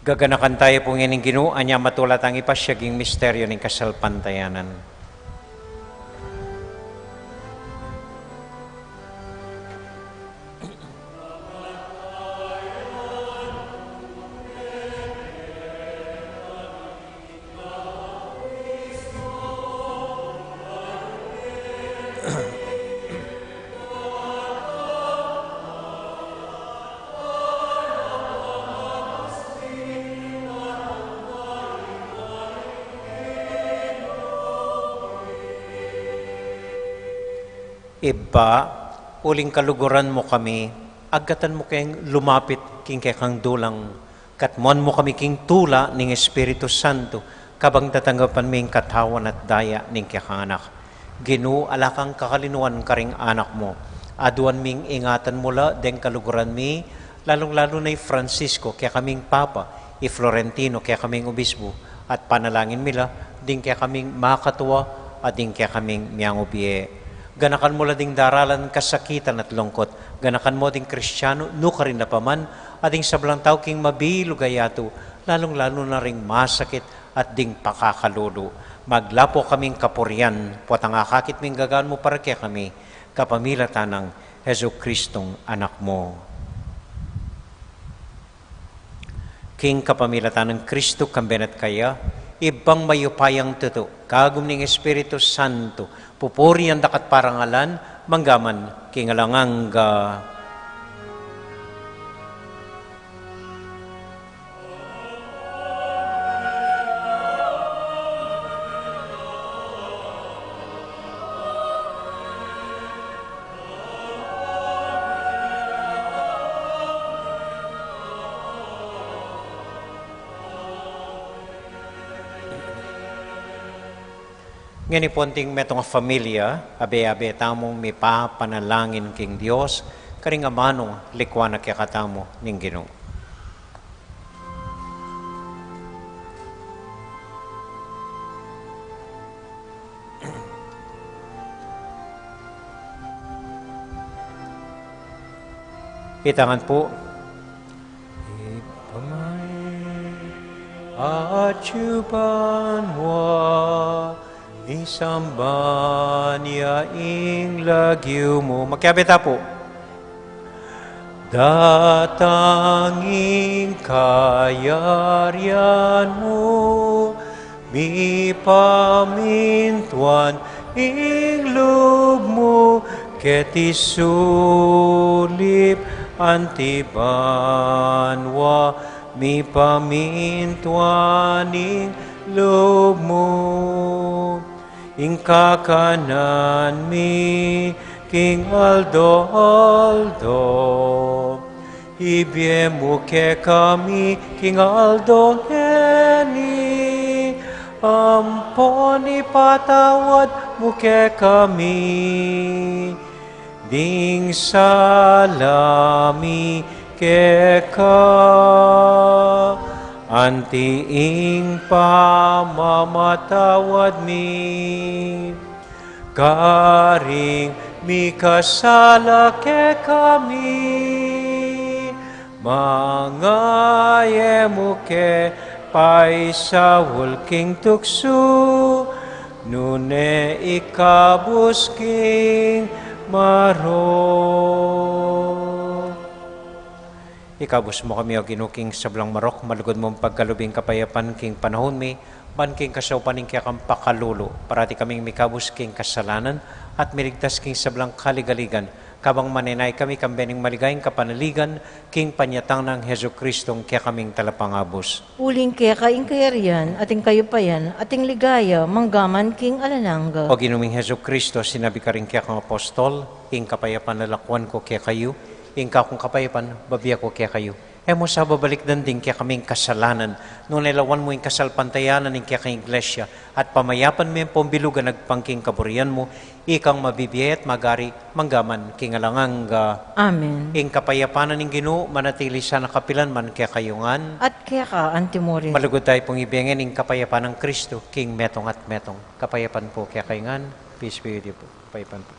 Gaganakan taya pu ngeni ing Ginu, anya matula tang ipasyag ing misteryu ning kasalpantayanan. Ibpa, uling kaluguran mu kami, agkatan mu keng lumapit king kekang dulang, katmuan mu kami king tula ning Espiritu Santo, kabang tatanggapan mi ing katawan at daya ning kekang Anak. Ginu, ala kang kakalinuan karing anak mu. Aduan ming ingatan mu la deng kaluguran mi, lalung-lalu na i Francisco, kekaming Papa, i Florentino, kekaming Obispo, at panalangin mi la ding kekaming makatua, at ding kekaming miangubie. Ganakan mu la ding daralan kasakitan at lungkut. Ganakan mu ding Kristiano, nukarin la pa man, at ding sablang tau king mabilug a yatu, lalung-lalu na ring masakit at ding pakakalulu. Maglapo kaming kapurian, potang akakit ming gagawan mu para kekami, kapamilatan nang Jesucristong Anak mu. King kapamilatan nang Kristo, kambe na at kaya, Ibpang mayupayang tutu, kagum ning Espiritu Santo, pupurian da ka at parangalan, mangga man king alang angga. Ngeni pu, anting metung a familia, abe-abe tamung mipapanalangin king Dios, karing amanung likuan na kekatamu ning Ginu. Itang ngan pu. Ibpa mi, atyu banua, misamban ya ing lagyu mu. Makiabe ta pu. Datang ing kayarian mu, mipamintuan Ing lub mu keti sulip anti banua, mipamintuan ing lub mu. Ing kakanan mi king aldo-aldo, ibie mu kekami king aldo ngeni, ampon ipatawad mu kekami ding sala mi keka, anti ing pamamatawad mi karing mikasala kekami. Manga e mu ke paisaul king tuksu, nune ikabus king marok. Ikabus mu kami, O Ginu, king sablang marok, malugud mung pagkalub ing kapayapan king panaun mi, ban king kasaupan ning kekang pakalulu, parati kaming mikabus king kasalanan, at miligtas king sablang kaligaligan, kabang manenaya kami kambe ning maligayang kapanaligan, king panyatang nang Jesucristong kekaming Talapangabus. Uling keka ing kayarian, at ing kayupayan, at ing ligaya, manggaman king alang angga. O Ginu ming Jesucristo, sinabi karing kekang apostol, ing kapayapan lalakwan ku kekayu, ing kakung kapayapan bibie ku kekayu. E mu sa babalikdan ding kekaming kasalanan, nune lawan mu ing kasalpantayanan ning kekang Iglesia, at pamayapan me ampon bilugan agpang king kaburian mu, ikang mabibie at magari manggaman king alang angga. Amen. Ing kapayapan na ning Ginu manatili sana kapilan man kekayu ngan. At keka antimurin. Malugud tayu pung ibie ngan ing kapayapan nang Kristo king metung at metung. Kapayapan pu kekayu ngan. Peace be with you pu. Kapayapan pu.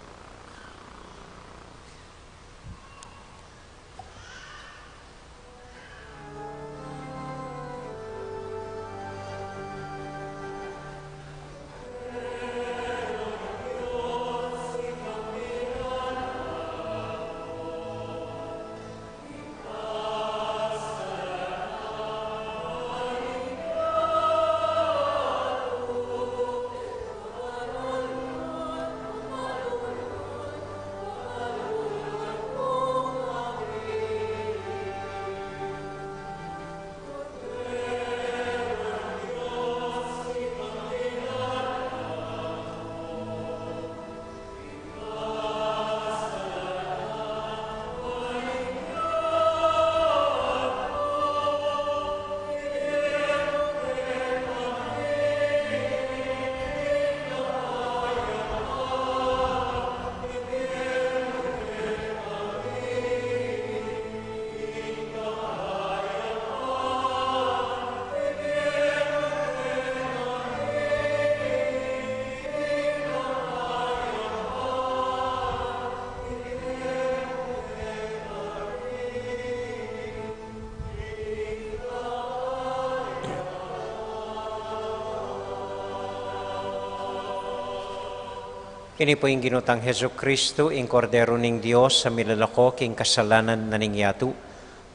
Ini pu ing Ginu tang Jesucristo, ing Kordero ning Dios, a milalako king kasalanan na ning yatu.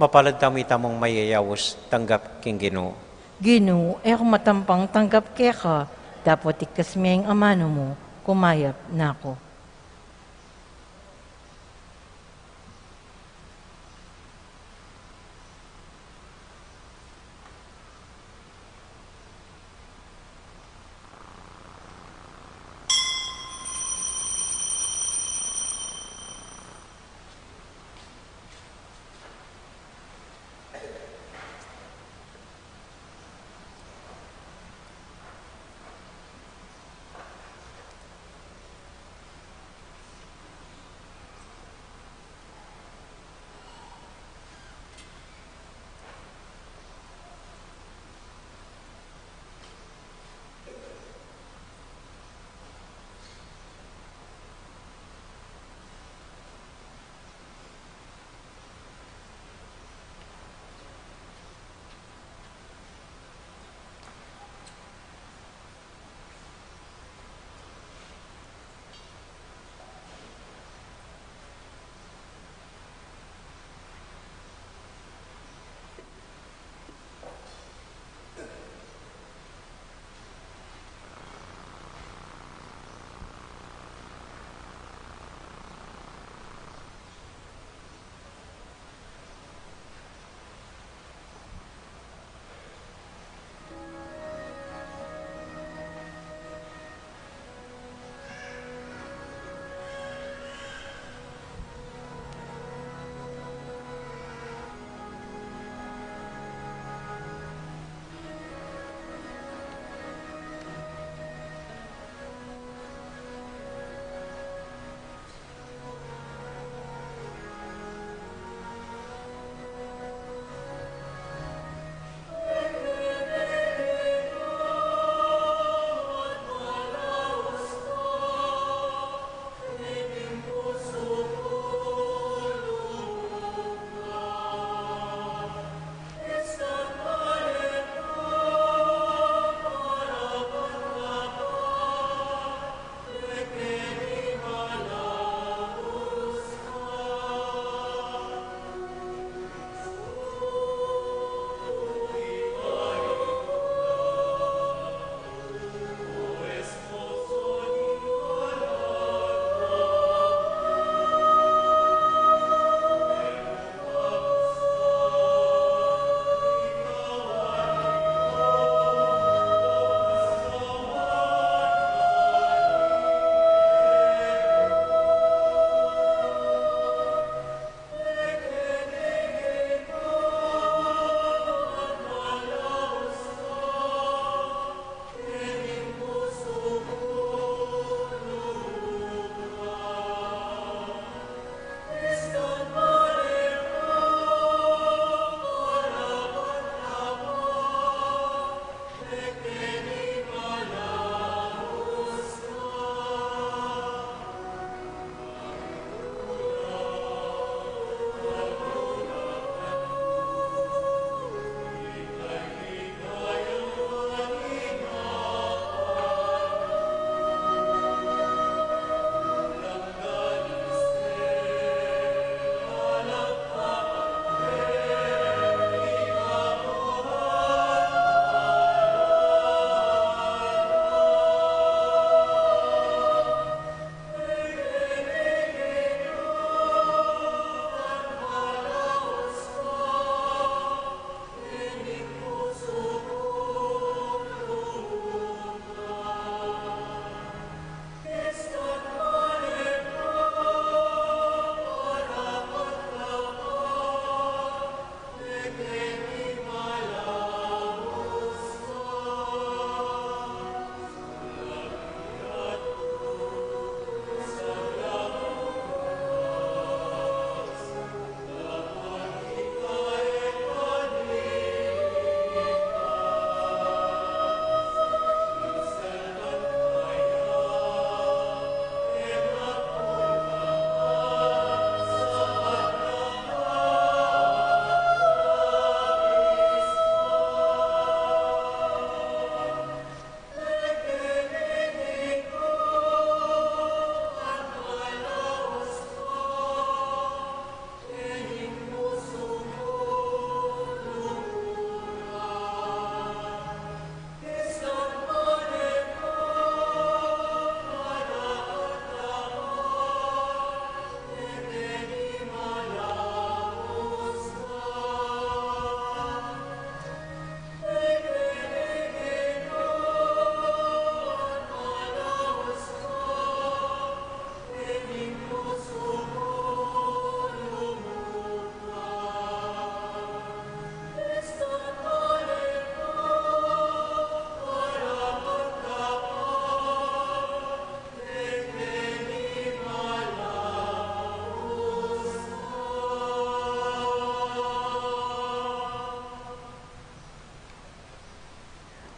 Mapalad tamu itamung mayayaus, tanggap king Ginu. Ginu, e ku matampang tanggap keka, dapot iktas me ing amanu mu, kumayap na ku.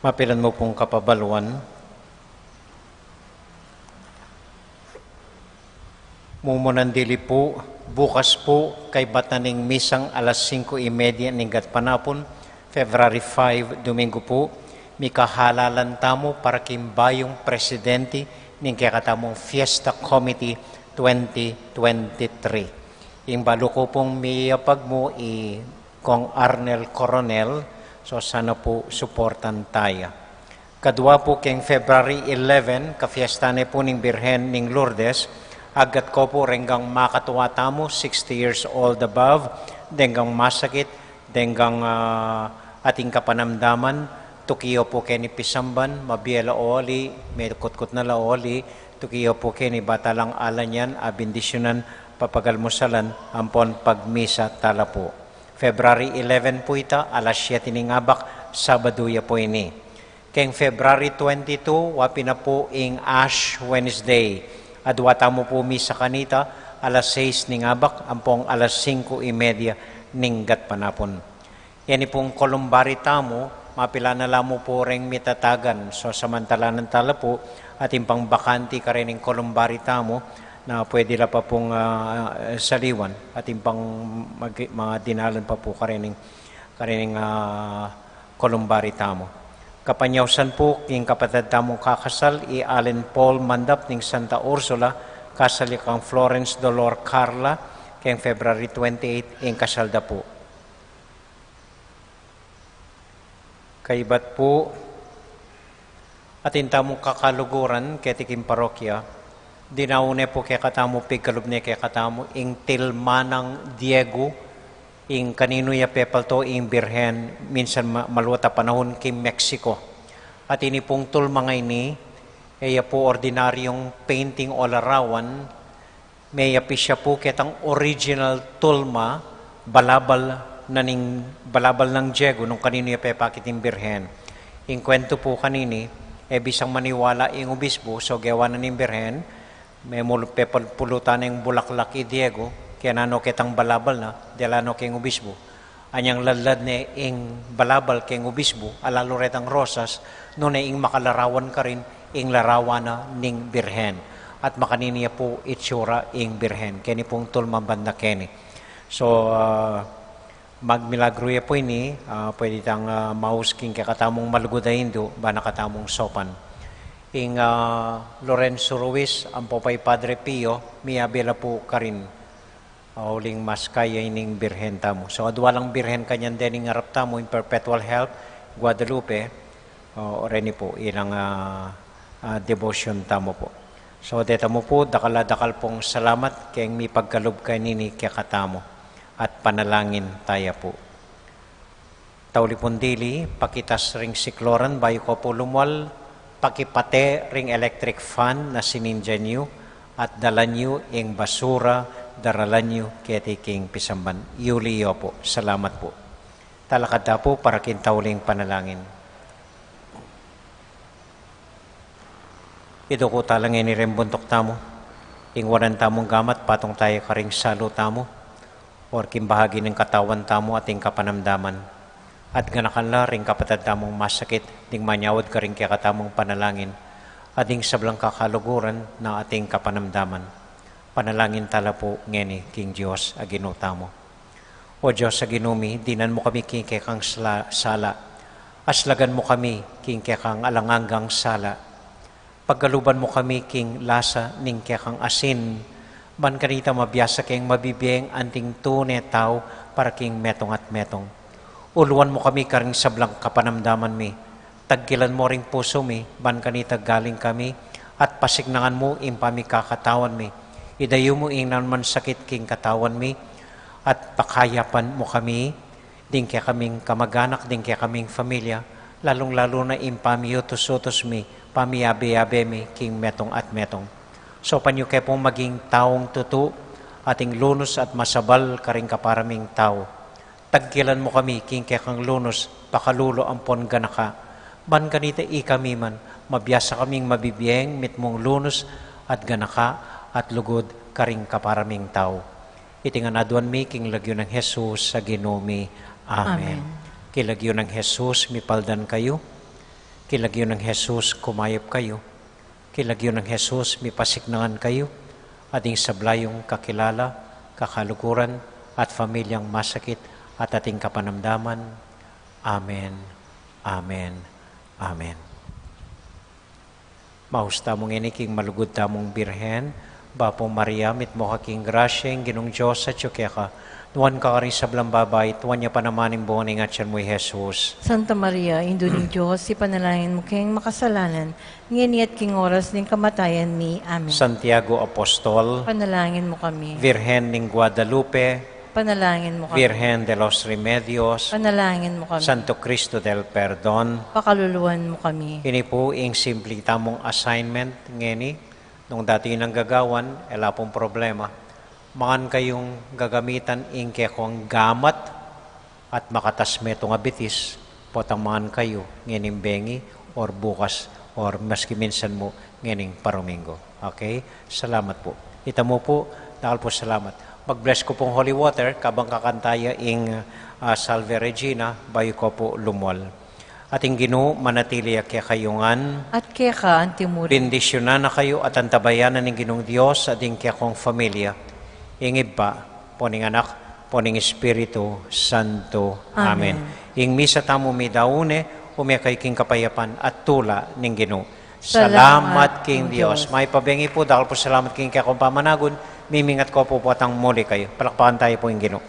Mapilan mu pung kapabaluan. Mumunan dili pu, bukas pu, kaybat na ning misang alas singko y media ning gatpanapun, February five, Domingo pu, mikahalalan tamu para king bayung presidenti ning kekatamung Fiesta Committee twenty twenty-three. Ing balu ku pung miyapag mu i Kong Arnel Coronel, so sana pu suportan taya. Kadua pu keng February eleven, kafiesta ne pu ning Birhen ning Lourdes, agat ko pu renggang makatua tamu, sixty years old above, denggang masakit, denggang, ah, ating kapanamdaman, tuki yo pu keni pisamban, mabie la o ali, mekutkut na la o ali, tuki yo pu keni bata lang alanyan, abindisyunan, papagalmusalan, ampon pagmisa tala pu. February eleven pu ita, alas siyete ning abak, Sabadu ya pu ini. Keng February twenty-two, wa pin na pu ing Ash Wednesday. Adua tamu pu misa kanita, alas sais ning abak, ampong alas singko y media ning gatpanapun. Ini pung columbarium tamu, mapilan na la mu pu reng mitatagan. So, samantalanan tala pu, atin pang bakanti karening columbarium tamu, na pwede la pa pung, ah, saliwan, atin pang mag-, madinalan pa pu karening, karening, ah, columbarium tamu. Kapanyausan pu, king kapatad tamung kakasal, i Allen Paul Mandap ning Santa Ursula, kasal ya kang Florence Dolor Carla, keng February twenty-eight, ing kasal da pu. Kaybat pu, atin tamung kakaluguran keti king parokya, dinaun ne pu kekatamu, pigkalub ne kekatamu, ing tilmanang Diego, ing kaninu ya pepalto ing Birhen, minsan ma-, maluat a panahun king Mexico. At ini pung tulmang a ini, e ya pu ordinaryung painting o larawan, me ya pin siya pu ketang original tulma, balabal na ning, balabal nang Diego nung kaninu ya pepakit ing Birhen. Ing kwentu pu kanini, e bisang maniwala ing obisbu, so gewa na ning Birhen, me mulu-, pepul-, pulutan neng bulaklak i Diego, kaya nanu ketang balabal na, dela no keng obisbu. Anyang ladlad ne ing balabal keng obisbu, ala lu retang rosas, nune ing makalarawan karin, ing larawan na ning Birhen. At makanini ya pu itsura ing Birhen. Keni pung tulmang banda keni. So, ah, magmilagru ya pu ini, ah, pwede tang, ah, maus king kekatamung malugud a Indu, bana katamung sopan. Ing, ah, Lorenzo Ruiz, ampo pa i Padre Pio, miyabe la pu karin. Ah, uling mas kaya ining Birhen tamu. So, adua lang Birhen kanyan dening arap tamu, in perpetual help, Guadalupe, o, reni pu, ilang, ah, ah, devotion tamu pu. So, deta mu pu, dakal a dakal pung salamat, keng mipagkalub kanini kekatamu, at panalangin taya pu. Tauli pung dili, pakitas ring sikloran, bayu ko pu lumual, pakipate ring electric fan na sinindyan yu, at dalan yu ing basura, daralan yu keti king pisamban. Yuli yo pu, salamat pu. Talakad ta pu para king tauling panalangin. Iduku tala ngeni reng buntuk tamu, ing wanan tamung gamat, patung taya karing salu tamu, or king bahagi ning katawan tamu at ing kapanamdaman. At ganakan la ring kapatad tamung masakit, ding manyawad karing kekatamung panalangin, at ding sablang kakaluguran na ating kapanamdaman. Panalangin tala pu ngeni king Dios a Ginu tamu. O Dios a Ginu mi, dinan mu kami king kekang sala, sala. Aslagan mu kami king kekang alang anggang sala. Pagkaluban mu kami king lasa ning kekang asin, ban kanita mabiasa keng mabibieng anting tune tau para king metung at metung. Uluan mu kami karing sablang kapanamdaman mi. Tagkilan mu ring pusu mi, ban kanita galing kami, at pasiknangan mu ing pamikakatawan mi. Idayu mu ing nanuman sakit king katawan mi, at pakayapan mu kami, ding kekaming kamaganak, ding kekaming familia, lalung-lalu na ing pamiutus-utus mi, pamiyabe-yabe mi, king metung at metung. Saupan yu ke pung maging taung tutu, ating lunus at masabal karing kapara ming tau. Tagkilan mu kami, king kekang lunus, pakalulu ampon ganaka. Ban kanita ikami man, mabiasa kaming mabibieng mitmung lunus at ganaka at lugud karing kapara ming tau. Iti ngan aduan mi king lagyu nang Jesus a Ginu mi. Amen. Amen. King lagyu nang Jesus, mipaldan kayu. King lagyu nang Jesus, kumayap kayu. King lagyu nang Jesus, mipasiknangan kayu, at ing sabla yung kakilala, kakaluguran, at pamilyang masakit, at ating kapanamdaman. Amen. Amen. Amen. Maus tamu ngeni king malugud tamung Birhen, Bapu Maria, mitmu ka king grasya, ing Ginung Dios atyu keka. Nuan ka karing sablang babai, at nuan ya pa naman ing bunga ning atian mu, i Jesus. Santa Maria, Indu ning Dios, ipanalangin mu keng makasalanan, ngeni at king oras ning kamatayan mi. Amen. Santiago Apostol, panalangin mu kami. Virgen ning Guadalupe, panalangin mu kami. Virgen de los Remedios, panalangin mu kami. Santo Cristo del Perdon, pakaluluan mu kami. Ini pu ing simple tamung assignment ngeni, nung dati nang gagawan, e la pung problema. Mangan kayung gagamitan ing kekong gamat at makatas metung a bitis, potang mangan kayu ngening bengi, or bukas, or maski minsan mu ngening paruminggu. Okay? Salamat pu. Ita mu pu, dakal pu salamat. Mag-bless ku pung holy water, kabang kakanta ya ing, ah, Salve Regina, bayu ko pu lumual. At ing Ginu manatili ya kekayu ngan. At keka antimurin. Bendisyunan na kayu at antabayanan ning Ginung Dios at ing kekong familia. Ing Ibpa, pon ing Anak, pon ing Espiritu Santo. Amen. Amen. Ing misa tamu midaun ne, ume kayu king kapayapan at tula ning Ginu. Salamat king Dios. May pabengi pu, dakal pu salamat king kekong pamanagun, mimingat ko pu potang muli kayu. Palakpakan tayu pu ing Ginu.